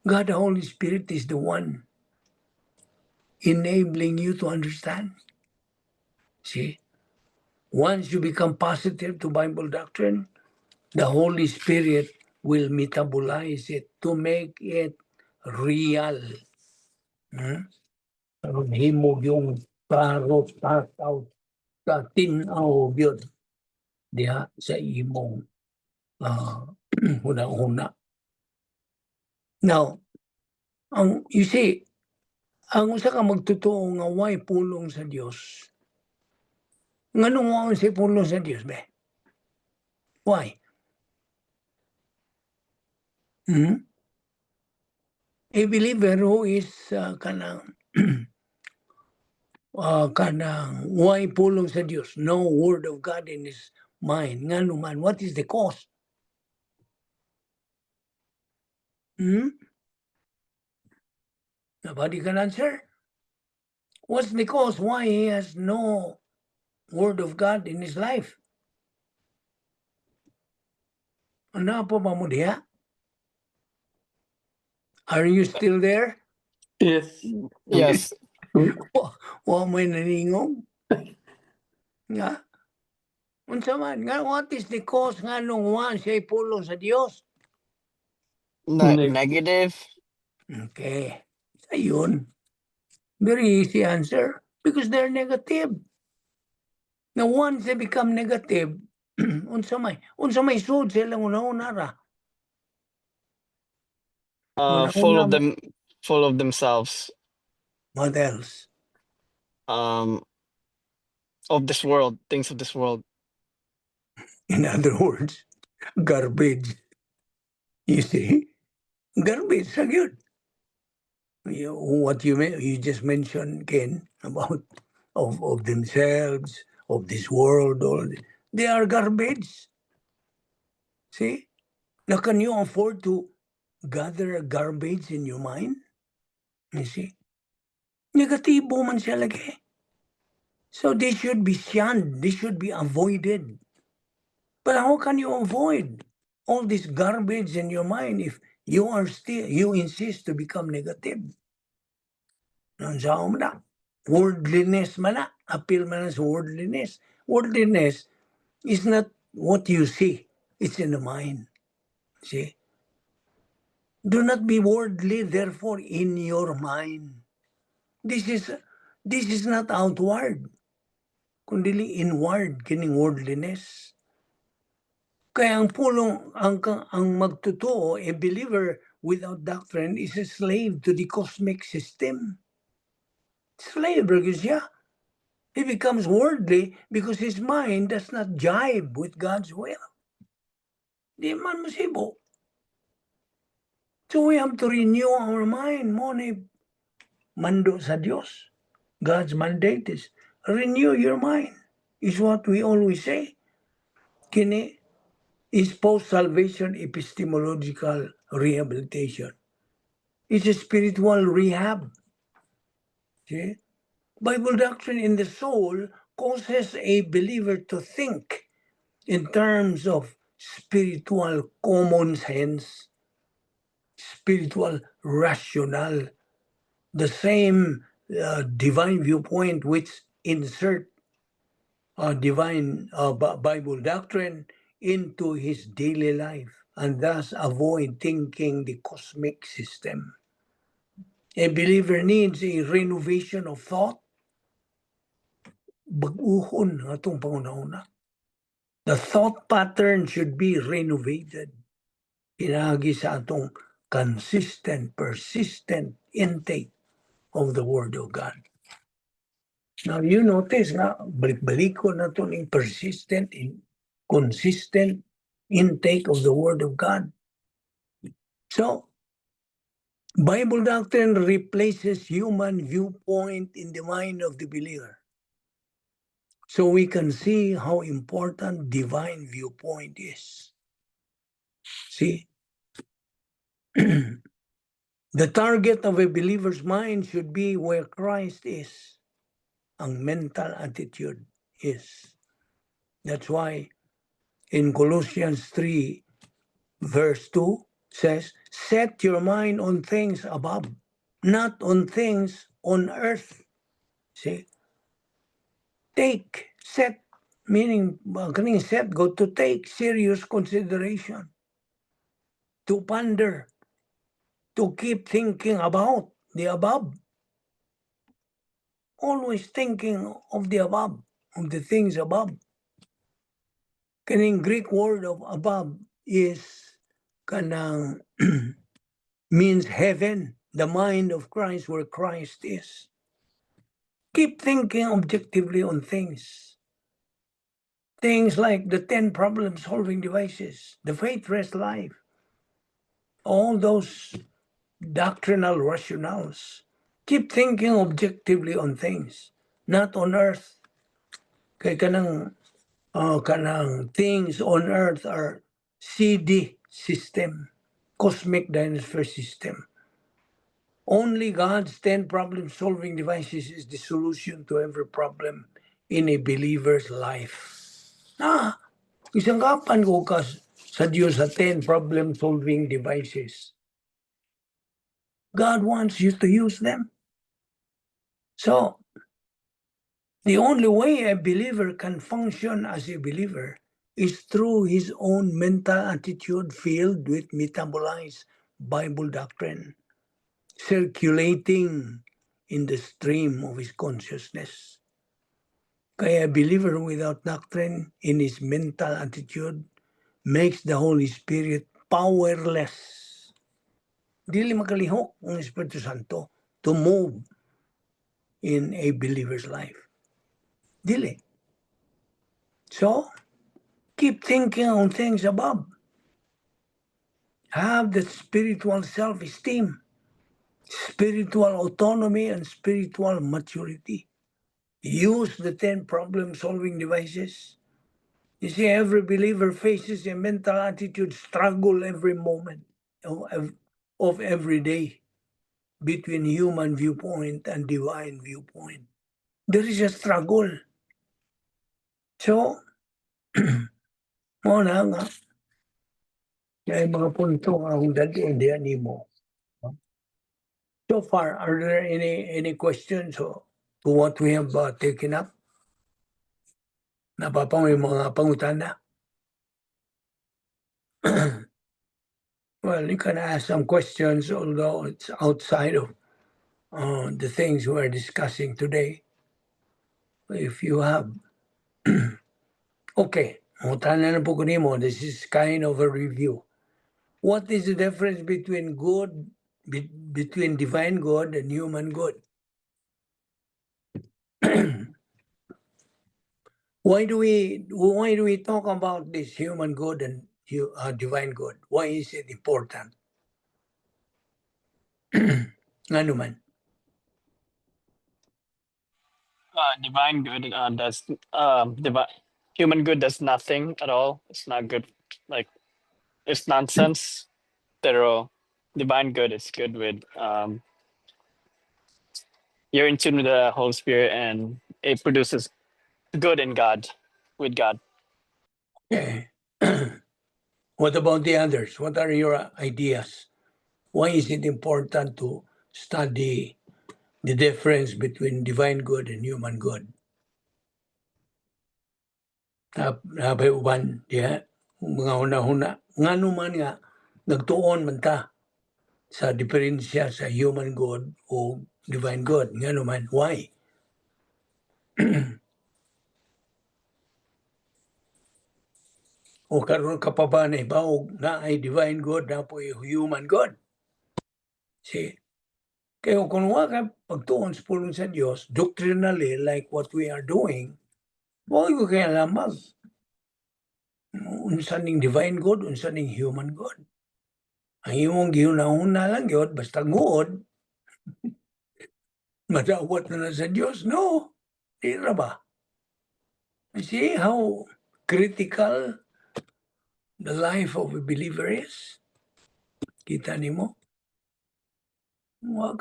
God, the Holy Spirit, is the one enabling you to understand. See? Once you become positive to Bible doctrine, the Holy Spirit will metabolize it to make it real. Aron himo yung klaro, tataw, tinaw gyud diha sa imong huna-huna. Now, ang you see, ang usa ka magtotoo nga way pulong sa Dios, nganong wa si pulong sa Dios be? Why? Hmm? A believer who is kanang way pulong sa Dios, no word of God in his mind. Ngano man, what is the cause? Hmm? Nobody can answer. What's the cause why he has no word of God in his life? Ano po ba mo diha? Are you still there? Yes. Yes. Wa mo'y naningog? Nga? Unsa man? Nga, what is the cause nga nung wa siya pulong sa Dios? Negative. Okay. Ayun. Very easy answer. Because they're negative. Now, once they become negative, unsa may sud sa ilang una-una ra? Full of Una-una them, full of themselves. What else? Of this world, things of this world. In other words, garbage. You see? Garbage sa gyud. What you just mentioned, Ken, about of themselves, of this world, all they are garbage. See? Now, can you afford to gather garbage in your mind? You see? Negatibo man siya lagi. So they should be shunned. They should be avoided. But how can you avoid all this garbage in your mind if you insist to become negative? Unsa man na? Worldliness man na. Appeal man na sa worldliness. Worldliness is not what you see. It's in the mind. See? Do not be worldly, therefore, in your mind. This is not outward, kundi inward kining worldliness. Kaya ang pulong, ang magtotoo, a believer without doctrine is a slave to the cosmic system. Slave, because siya. He becomes worldly because his mind does not jibe with God's will. Di man masibo. So we have to renew our mind. Mao ni mando sa Dios. God's mandate is renew your mind, is what we always say. Kini is post-salvation epistemological rehabilitation. It's a spiritual rehab. See? Bible doctrine in the soul causes a believer to think in terms of spiritual common sense, spiritual rationale, the same divine viewpoint which insert divine Bible doctrine into his daily life and thus avoid thinking the cosmic system. A believer needs a renovation of thought. Bag-uhon ang atong panghuna-huna. The thought pattern should be renovated. Pinaagi sa atong consistent, persistent intake of the Word of God. Now you notice nga, balik-balik ko na ito ng persistent, in, consistent intake of the Word of God. So, Bible doctrine replaces human viewpoint in the mind of the believer. So we can see how important divine viewpoint is. See? The target of a believer's mind should be where Christ is. Ang mental attitude is. That's why in Colossians 3 verse 2 says, "Set your mind on things above, not on things on earth." See? Take, set, meaning, kaning set, go to take serious consideration, to ponder, to keep thinking about the above. Always thinking of the above, of the things above. Kaning Greek word of above is kanang means heaven, the mind of Christ, where Christ is. Keep thinking objectively on things. Things like the 10 problem solving devices, the faith rest life, all those doctrinal rationales. Keep thinking objectively on things, not on earth. Kay kanang things on earth are CD system, cosmic dynasphere system. Only God's 10 problem solving devices is the solution to every problem in a believer's life. Ah, isangkapan ko ka sa Diyos sa 10 problem solving devices. God wants you to use them. So, the only way a believer can function as a believer is through his own mental attitude filled with metabolized Bible doctrine, circulating in the stream of his consciousness. Kaya a believer without doctrine in his mental attitude makes the Holy Spirit powerless. Dili makalihok ang Espiritu Santo to move in a believer's life. Dili. So, keep thinking on things above. Have the spiritual self-esteem, spiritual autonomy, and spiritual maturity. Use the 10 problem-solving devices. You see, every believer faces a mental attitude struggle every moment of every day between human viewpoint and divine viewpoint. There is a struggle. So, mao na nga, kaya mga punto nga akong dad-on diha nimo. So far, are there any questions to what we have taken up? Naa pa may mga pangutana? Well, you can ask some questions, although it's outside of the things we're discussing today. If you have. Okay, mangutana na pud ko nimo. This is kind of a review. What is the difference between divine good and human good? Why do we talk about this human good and divine good? Why is it important? Ano man? Divine good does human good does nothing at all. It's not good. Like, it's nonsense. Pero divine good is good with you're in tune with the Holy Spirit and it produces good in God, with God. Okay. What about the others? What are your ideas? Why is it important to study the difference between divine good and human good? Naa bay uban diha mga huna-huna ngano man nga nagtuon man ta sa diferensya sa human good o divine good? Ngano man? Why? O karon ka pa ba nahibaw naay divine good, naa poy human good? See? Kaya kung wa ka pagtuon sa pulong sa Dios doctrinally, like what we are doing, wa ko kaya lamag unsa ning divine good, unsa ning human good. Ang imong gihuna-huna lang gyud, basta good, madawat na na sa Dios. No, di ra ba? You see how critical the life of a believer is? Kita nimo? Wa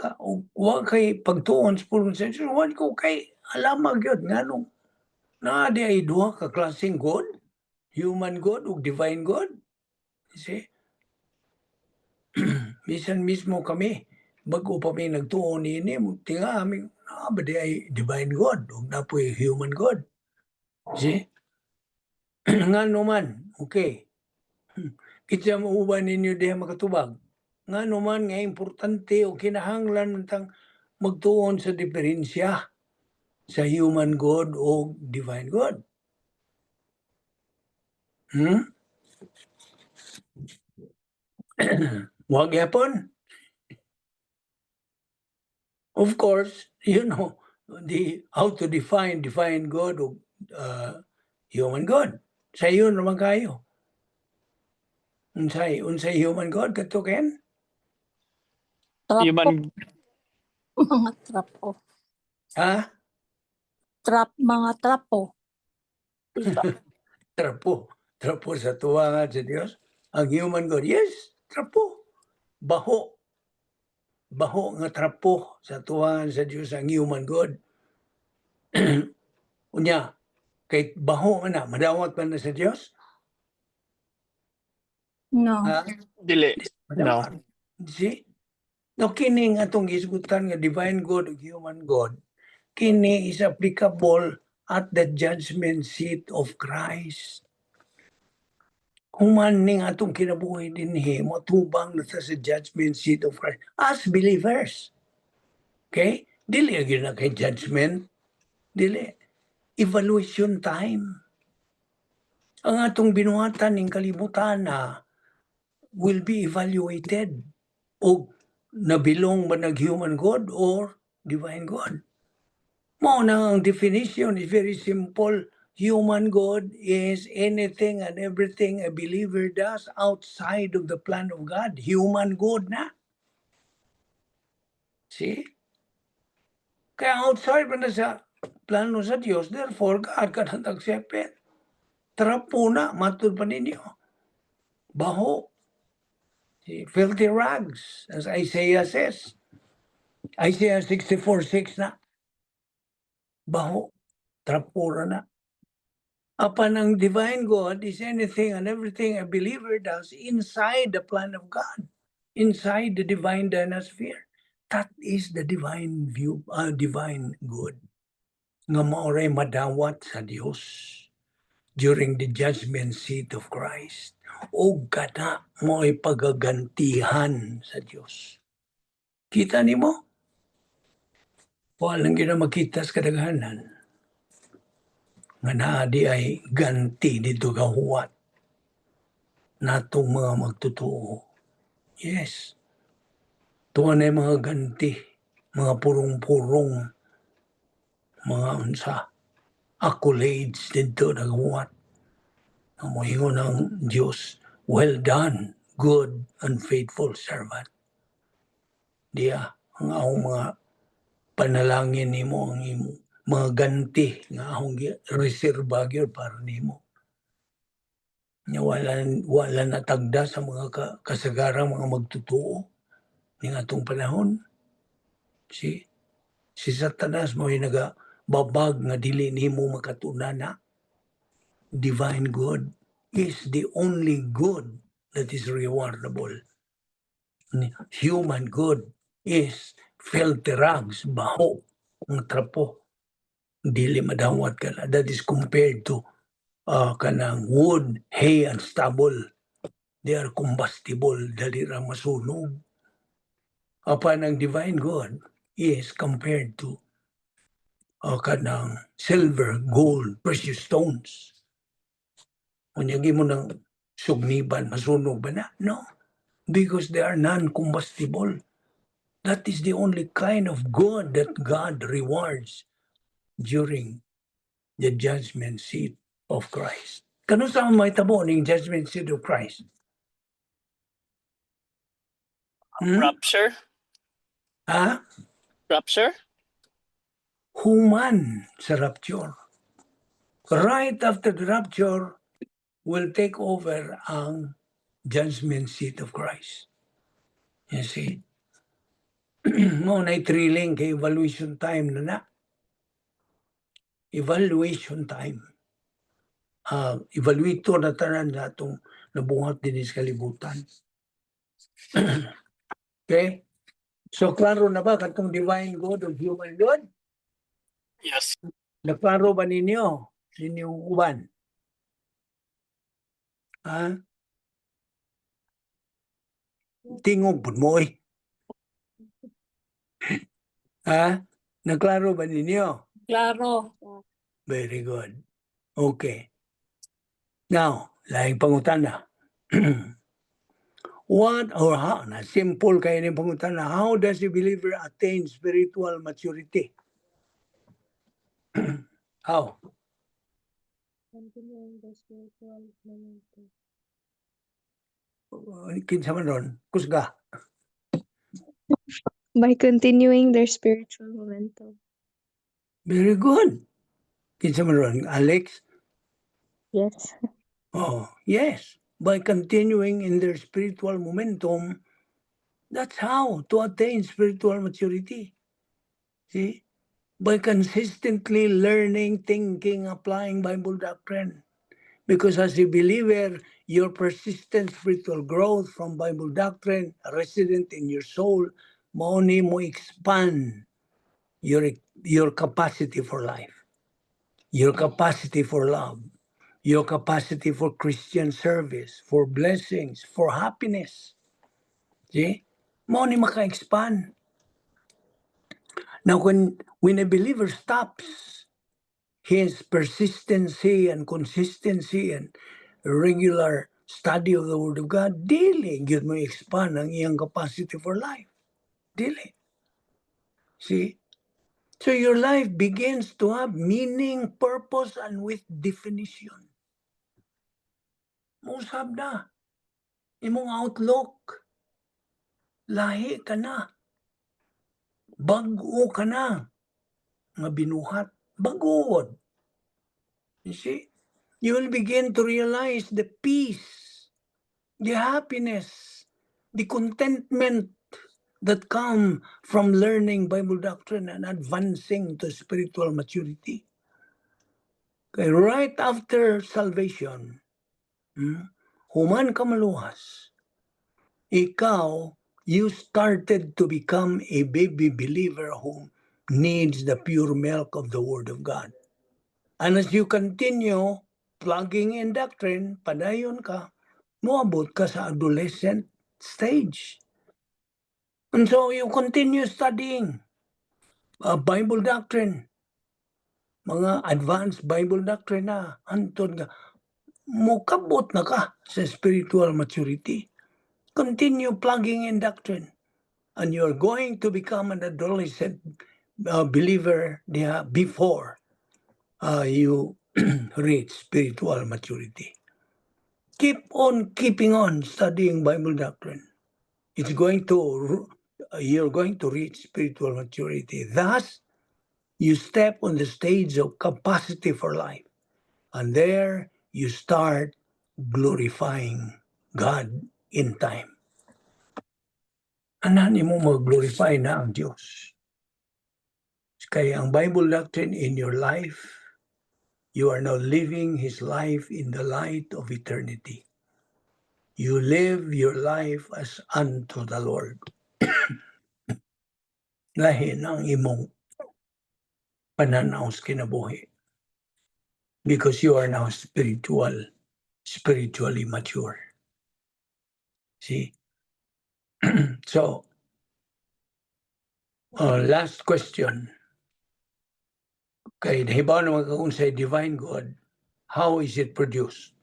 kay pagtuon sa pulong sa Diyos, wa ko kay alam gyud nganong naa diay duha ka klaseng good, human good ug divine good. You see? Bisan mismo kami, bago pa mi nagtuon niini, tinga mi, naa ba diay divine good ug naa poy human good? See? Ngano man, okay. Kinsa mo uban ninyo diha makatubag? Ngano man nga importante o kinahanglan man tang magtuon sa diferensya sa human good o divine good? Wa gyapon. Of course, the how to define divine good o human good. Sa iyo naman kayo. Unsay human good kadto, Ken? Trapo, Human mga trapo. Ha? Trap, mga trapo. Diba? Trapo. Trapo sa tuwangan sa Dios. Ang human good. Yes, trapo. Baho. Baho nga trapo sa tuwangan sa Dios ang human good. Unya, kay baho man na, madawat man na sa Dios? No. Ha? Dili. No. Madawat. See? No, kini nga atong gisgutan nga divine good ug human good, kini is applicable at the judgment seat of Christ. Human ning atong kinabuhi dinhi, motubang na ta sa judgment seat of Christ as believers. Okay? Dili gyud na kay judgment. Dili. Evaluation time. Ang atong binuhatan ning kalibutan na will be evaluated og nabilong ba nag human good or divine good. Mao na ang definition is very simple. Human good is anything and everything a believer does outside of the plan of God. Human good na. See? Kaya outside pa na sa plano sa Diyos, therefore God cannot accept it. Trapo na, matud pa ninyo. Baho. See, filthy rags, as Isaiah says. Isaiah 64:6 na. Baho. Trapo ra na. Apan ang divine God is anything and everything a believer does inside the plan of God, inside the divine dynasphere. That is the divine view, divine good. Nga maoray madawat sa Dios during the judgment seat of Christ. O kana mo'y pagagantihan sa Dios. Kita nimo? Walang gina makita sa kadaghanan nga naa diay ganti dito gahuwat natong mga magtotoo. Yes. Tuwa na yung mga ganti, mga purong-purong, mga unsa, accolades dito naghuwat. Ang moingon ng Diyos, "Well done, good and faithful servant." Diya, ang akong mga panalangin nimo, ang imo mga ganti nga akong reserba gyud para nimo. Nya wala natagda sa mga kasagarang mga magtotoo ning atong panahon. Si Satanas mo naga babag nga dili nimo makatuna. Divine good is the only good that is rewardable. Human good is filthy rags, baho, ang trapo. Dili madawat ka na. That is compared to kanang wood, hay, and stubble. They are combustible, dali ra masunog. Apan ang divine good is compared to kanang silver, gold, precious stones. Unya mo ng sugniban, masunog ba na? No. Because they are non-combustible. That is the only kind of good that God rewards during the judgment seat of Christ. Kano sa mahitabo ning judgment seat of Christ? Rapture? Ha? Rapture? Human sa rapture. Right after the rapture, will take over ang judgment seat of Christ. You see? Mao na thrilling kay evaluation time na na. Evaluation time. Evaluator na tanan na atong nabuhat din sa kalibutan. Okay? So, klaro na ba katong divine good o human good? Yes. Naklaro ba ninyo? Ninyong uban? Ha? Tingog pud mo eh. Ha? Naklaro ba ninyo? Klaro. Very good. Okay. Now, laing pangutana. What or how, na simple kaayo ning pangutana, how does a believer attain spiritual maturity? How? Continuing the spiritual momentum. Kinsa man ron? Kusga. By continuing their spiritual momentum. Very good. Kinsa man ron? Alex? Yes. Oh, yes. By continuing in their spiritual momentum, that's how to attain spiritual maturity. See? By consistently learning, thinking, applying Bible doctrine. Because as a believer, your persistent spiritual growth from Bible doctrine resident in your soul, mao ni mo expand your capacity for life, your capacity for love, your capacity for Christian service, for blessings, for happiness. See? Mao ni maka-expand. Now, when a believer stops his persistency and consistency and regular study of the Word of God, dili gyud mo expand ang iyang capacity for life. Dili. See? So your life begins to have meaning, purpose, and with definition. Mausab na. Imong outlook. Lahi ka na. Bag-o ka na. Nga binuhat. Bag-o. You see? You will begin to realize the peace, the happiness, the contentment that come from learning Bible doctrine and advancing to spiritual maturity. Okay, right after salvation, human ka maluwas, ikaw, you started to become a baby believer who needs the pure milk of the Word of God. And as you continue plugging in doctrine, padayon ka, moabot ka sa adolescent stage. And so you continue studying Bible doctrine, mga advanced Bible doctrine na, hantod nga, mukabot na ka sa spiritual maturity. Continue plugging in doctrine. And you're going to become an adolescent believer diha before you reach spiritual maturity. Keep on keeping on studying Bible doctrine. It's going to You're going to reach spiritual maturity. Thus, you step on the stage of capacity for life. And there you start glorifying God in time. Ana nimo mag-glorify na ang Diyos. Kaya ang Bible doctrine in your life, you are now living His life in the light of eternity. You live your life as unto the Lord. Lahi na ang imong pananaw sa kinabuhi. Because you are now spiritually mature. See? So, last question. Kay nahibaw naman ka kung sa divine good, how is it produced?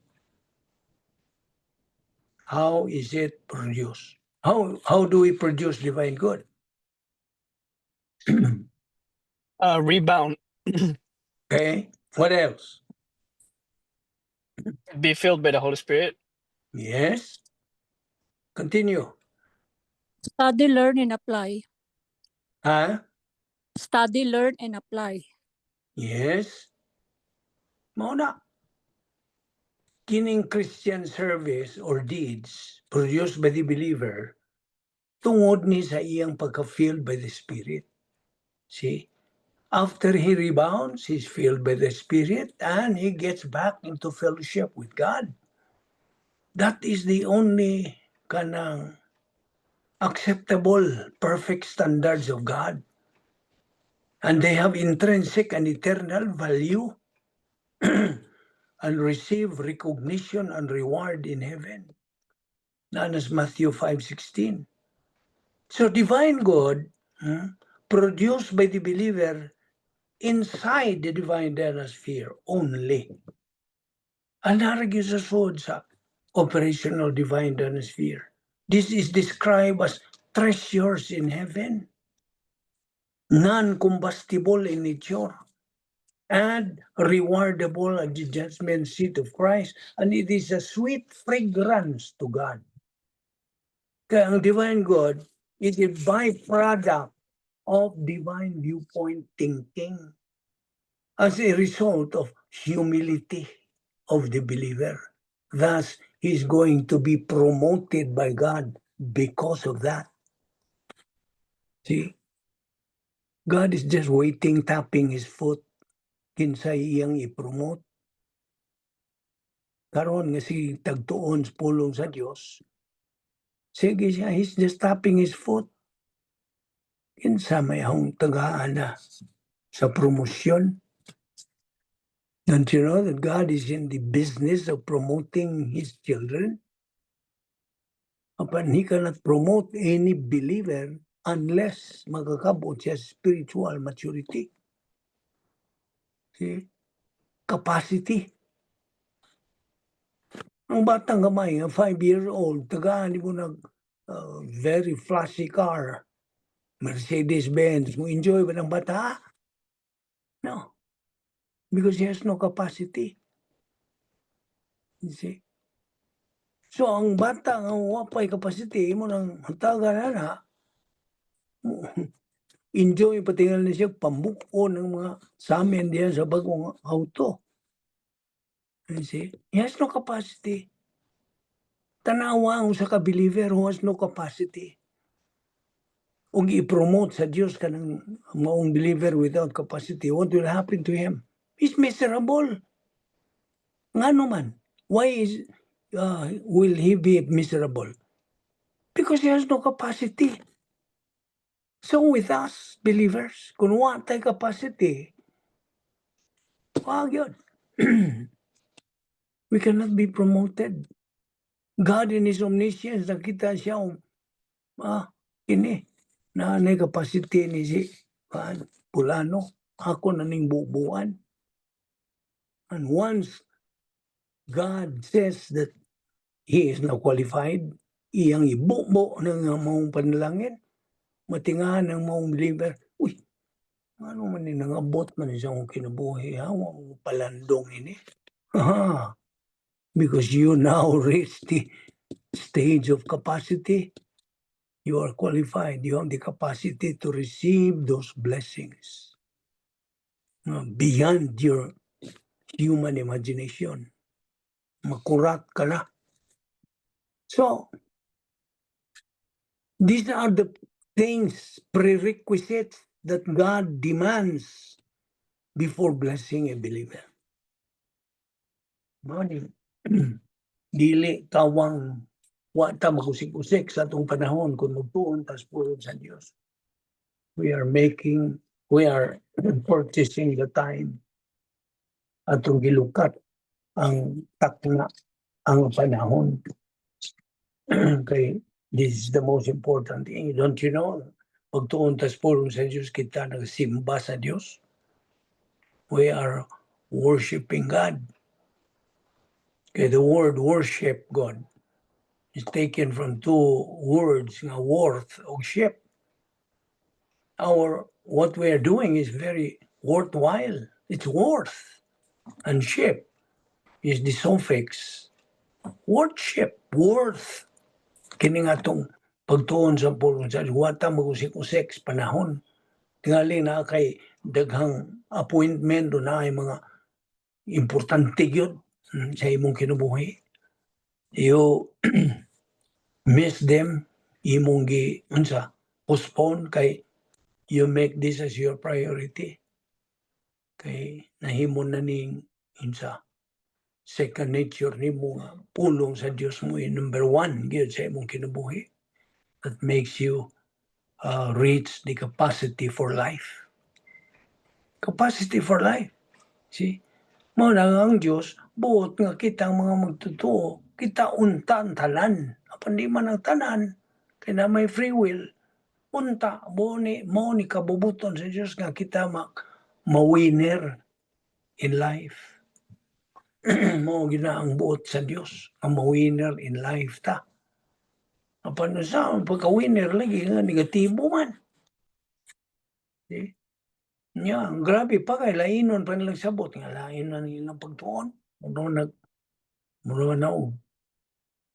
How is it produced? How do we produce divine good? Rebound. Okay. What else? Be filled by the Holy Spirit. Yes. Continue. Study, learn, and apply. Ha? Study, learn, and apply. Yes. Mao na. Kining Christian service or deeds produced by the believer tungod ni sa iyang pagka-filled by the Spirit. See? After he rebounds, he's filled by the Spirit and he gets back into fellowship with God. That is the only kanang acceptable, perfect standards of God. And they have intrinsic and eternal value and receive recognition and reward in heaven. Known as Matthew 5:16. So divine good produced by the believer inside the divine sphere only. Ang naa ra gyud sa sulod sa operational divine sphere. This is described as treasures in heaven, non-combustible in nature, and rewardable at the judgment seat of Christ. And it is a sweet fragrance to God. Kaya ang divine good is a byproduct of divine viewpoint thinking as a result of humility of the believer. Thus, he is going to be promoted by God because of that. See? God is just waiting, tapping his foot. Kinsay iyang i-promote. Karon nga si tagtuon sa pulong sa Dios. Sige siya, he's just tapping his foot. Kinsa may akong tagaan na sa promosyon. Don't you know that God is in the business of promoting His children? Apan He cannot promote any believer unless makakabot siya sa spiritual maturity. See? Capacity. Ang batang gamay, nga 5-year-old, tagaan mo nag very flashy car, Mercedes-Benz, mo enjoy ba ng bata? No. Because he has no capacity. You see? So, ang bata nga wa pa'y capacity, mo nang hatagan na na, enjoy patingal ni siya pambuko ng mga samin diyan sa bagong auto. You see? He has no capacity. Tanawa ang usa ka believer who has no capacity. Ug i-promote sa Dios kanang maong believer without capacity, what will happen to him? He's miserable. Ngano man? Why is will he be miserable? Because he has no capacity. So with us, believers, kung wa tay capacity, wa gyud. We cannot be promoted. God in His omniscience, nakita siya, kini, na nay capacity ni si pulano, ako na ning bubuan. And once God says that he is now qualified, iyang ibubo ng maong panalangin, matingahan ng maong believer, "Uy, ano man ni nangabot man sa akong kinabuhi, ha? Wa mo palandong ini." Ah, because you now reach the stage of capacity. You are qualified. You have the capacity to receive those blessings beyond your human imagination. Makurat ka na. So, these are the things, prerequisites that God demands before blessing a believer. Mao ni, dili kawang wa ta makusik-usik sa atong panahon kung magtuon tas pulong sa Dios. We are purchasing the time. Atong gilukat ang takna ang panahon. Kay this is the most important thing. Don't you know? Pagtuon tas pulong sa Dios, kita nagsimba sa Dios. We are worshiping God. Okay, the word "worship God" is taken from two words nga worth o ship. Our what we are doing is very worthwhile. It's worth. And ship is the suffix worship, worth. Kini nga atong Pagtuon sa pulong sa Diyos, wa ta magusik-usik sa panahon. Tingali naa kay daghang appointment o naay mga importante gyud sa imong kinabuhi. You miss them, imong gi unsa, postpone kay you make this as your priority. Kay nahimo na ning unsa, second nature nimo nga pulong sa Dios mo yung number one gyud sa imong kinabuhi that makes you reach the capacity for life. Capacity for life. See? Mao na nga ang Dios buot nga kitang mga magtotoo, kita unta ang tanan. Apan di man ang tanan, kay na may free will, unta, mao ni kabubuton sa Dios nga kita ma-winner in life. Mao gina ang buot sa Dios, ang ma-winner in life ta. Apan sa pagka-winner lagi nga negatibo man. See? Nya, ang grabe pa kay lainon pa nilang sabot nga lain na nilang pagtuon. Mura nag mura na og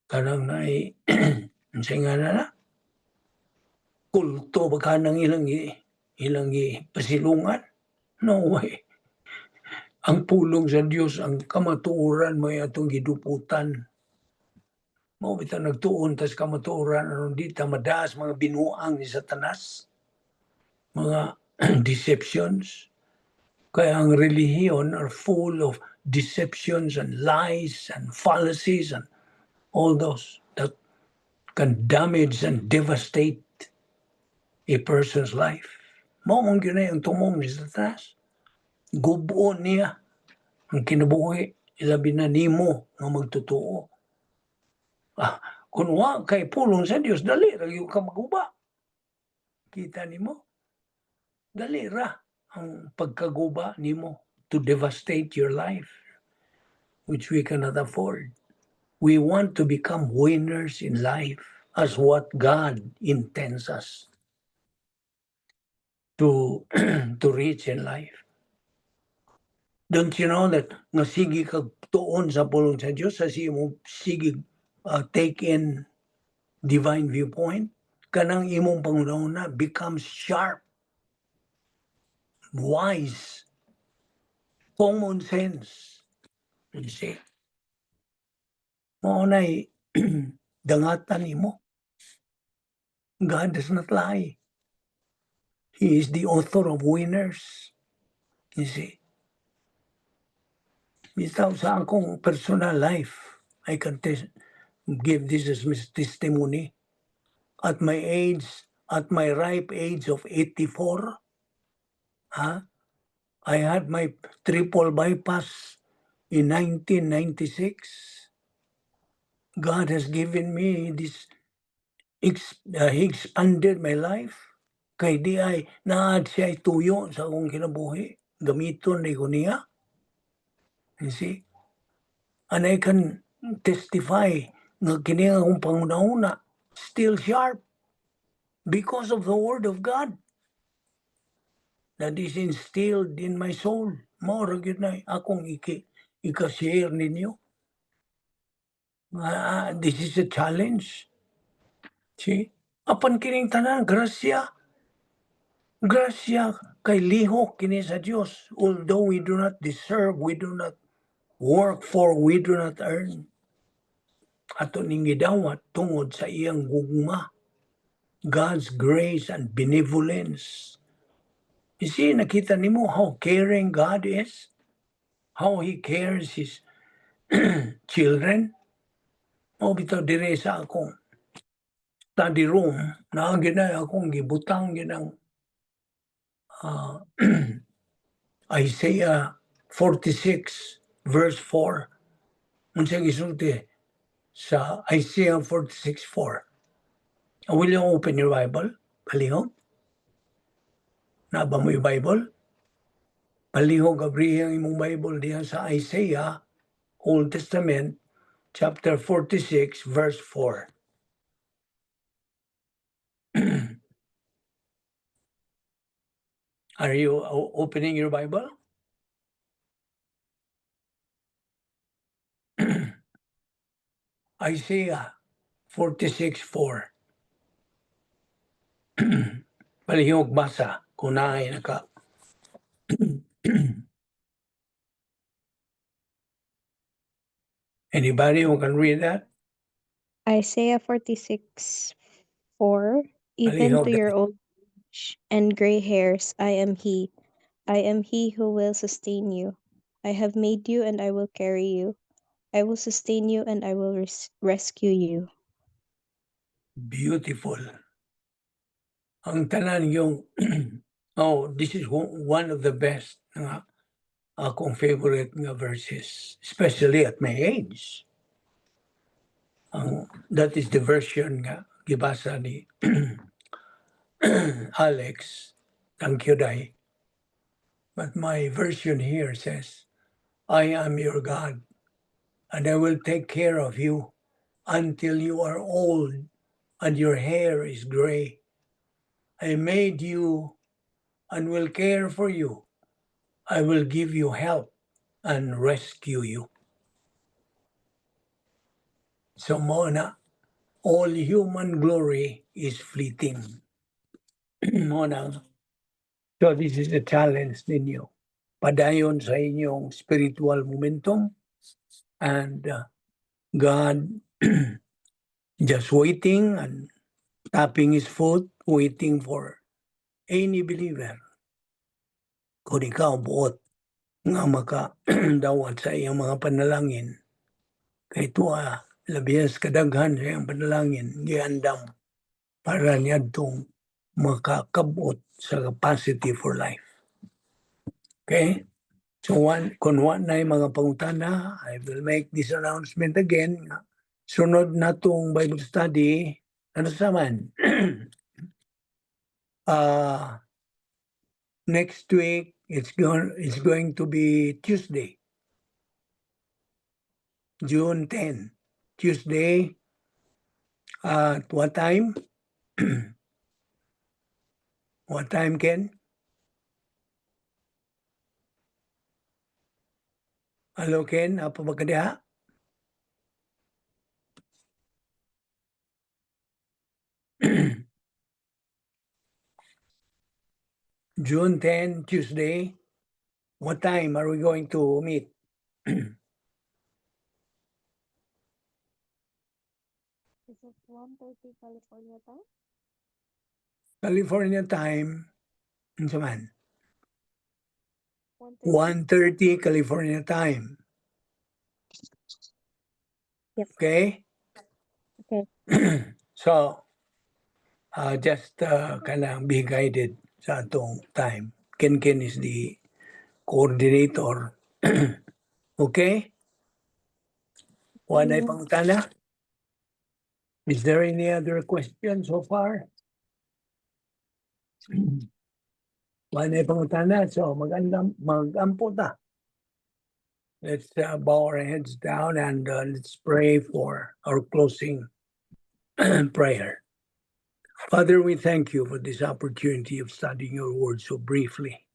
kanang naay unsay nga na kulto ba kanang ilang pasilungan. No way. Ang pulong sa Dios, ang kamatuoran mo atong giduputan. Mao bitaw nagtuon tas kamatuoran aron di ta madaas mga binuang ni Satanas. Mga deceptions. Kaya ang relihiyon are full of deceptions and lies and fallacies and all those that can damage and devastate a person's life. Mao man gyud na ang tumong ni Satanas. Gubuon niya ang kinabuhi, ilabi na nimo nga magtotoo. Ah, kung wa kay pulong sa Dios, dali ra gyud ka maguba. Kita nimo? Dali ra ang pagkaguba nimo to devastate your life, which we cannot afford. We want to become winners in life as what God intends us to reach in life. Don't you know that nga sige kag tuon sa pulong sa Dios sa imong sige take in divine viewpoint, kanang imong panghuna becomes sharp, wise, common sense. You see? Mao na'y dangatan nimo. God does not lie. He is the author of winners. You see? Bitaw sa akong personal life, I can give this as my testimony. At my age, at my ripe age of 84, ha, I had my triple bypass in 1996. God has given me this, He expanded my life. Kay diay, naa siya tuyo sa akong kinabuhi. Gamiton ni ko niya. You see? And I can testify nga kini ang akong panghuna still sharp because of the word of God that is instilled in my soul. Mao ra gyud na akong ika-share ninyo. Ah, this is a challenge. See? Apan kining tanan, grasya. Grasya kay lihok kini sa Dios. Although we do not deserve, we do not work for, we do not earn. Ato ning gidawat tungod sa iyang gugma. God's grace and benevolence. You see, nakita nimo how caring God is? How He cares His children? Mao bitaw dire sa akong study room, naa gyud akong gibutang ginang Isaiah 46 verse 4. Unsa gisulti sa Isaiah 46:4? Will you open your Bible? Palihog. Naa ba mo yung Bible? Palihog, abrihi ang imong Bible diha sa Isaiah, Old Testament, chapter 46, verse 4. Are you opening your Bible? Isaiah 46:4. Palihog basa kung naay naka. Anybody who can read that? Isaiah 46:4. Even Palihog to your old age and gray hairs, I am He. I am He who will sustain you. I have made you and I will carry you. I will sustain you and I will rescue you. Beautiful. Ang tanan yung, oh, this is one of the best nga akong favorite nga verses, especially at my age. That is the version nga gibasa ni Alex. Thank you, Dai. But my version here says, "I am your God, and I will take care of you until you are old and your hair is gray. I made you and will care for you. I will give you help and rescue you." So mao na, all human glory is fleeting. Mao na. So this is the challenge ninyo. Padayon sa inyong spiritual momentum and God just waiting and tapping his foot, waiting for any believer. Kung ikaw buot nga maka dawat sa iyang mga panalangin, kay tuwa labias kadaghan sa iyang panalangin, giandam para niadtong makakabot sa capacity for life. Okay? So one, kung wa na yung mga pangutana, I will make this announcement again. Sunod na tong Bible study, ano sa man? Next week, it's going to be Tuesday, June 10. Tuesday, at what time? What time, Ken? Hello, Ken. Apa ba ka diha? June 10, Tuesday. What time are we going to meet? Is it 1:30 California time? California time. Unsa man? 1:30. 1:30 California time. Yep. Okay? Okay. So, just kanang be guided sa atong time. Ken Ken is the coordinator. Okay? Wala Mm. pangutana? Is there any other question so far? Wala pangutana. So mag-andam, mag-ampo ta. Let's bow our heads down and let's pray for our closing prayer. Father, we thank you for this opportunity of studying your word so briefly.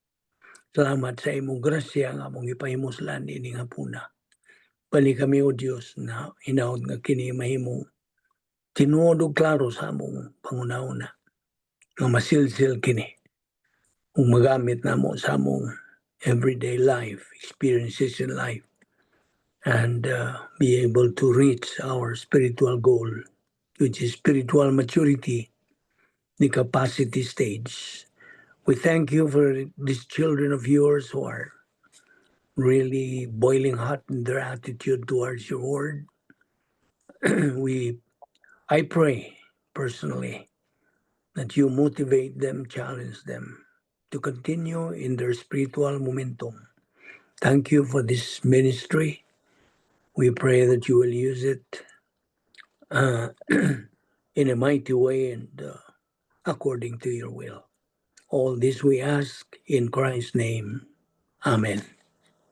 Salamat sa imong grasya nga among gipahimuslan ining hapuna. Bali kami, O Dios, na hinaot nga kini mahimong tinuod ug klaro sa among panghunahuna nga masilsil kini ug magamit namo sa among everyday life, experiences in life, and be able to reach our spiritual goal, which is spiritual maturity, the capacity stage. We thank you for these children of yours who are really boiling hot in their attitude towards your word. I pray personally that you motivate them, challenge them to continue in their spiritual momentum. Thank you for this ministry. We pray that you will use it in a mighty way and according to your will. All this we ask in Christ's name. Amen.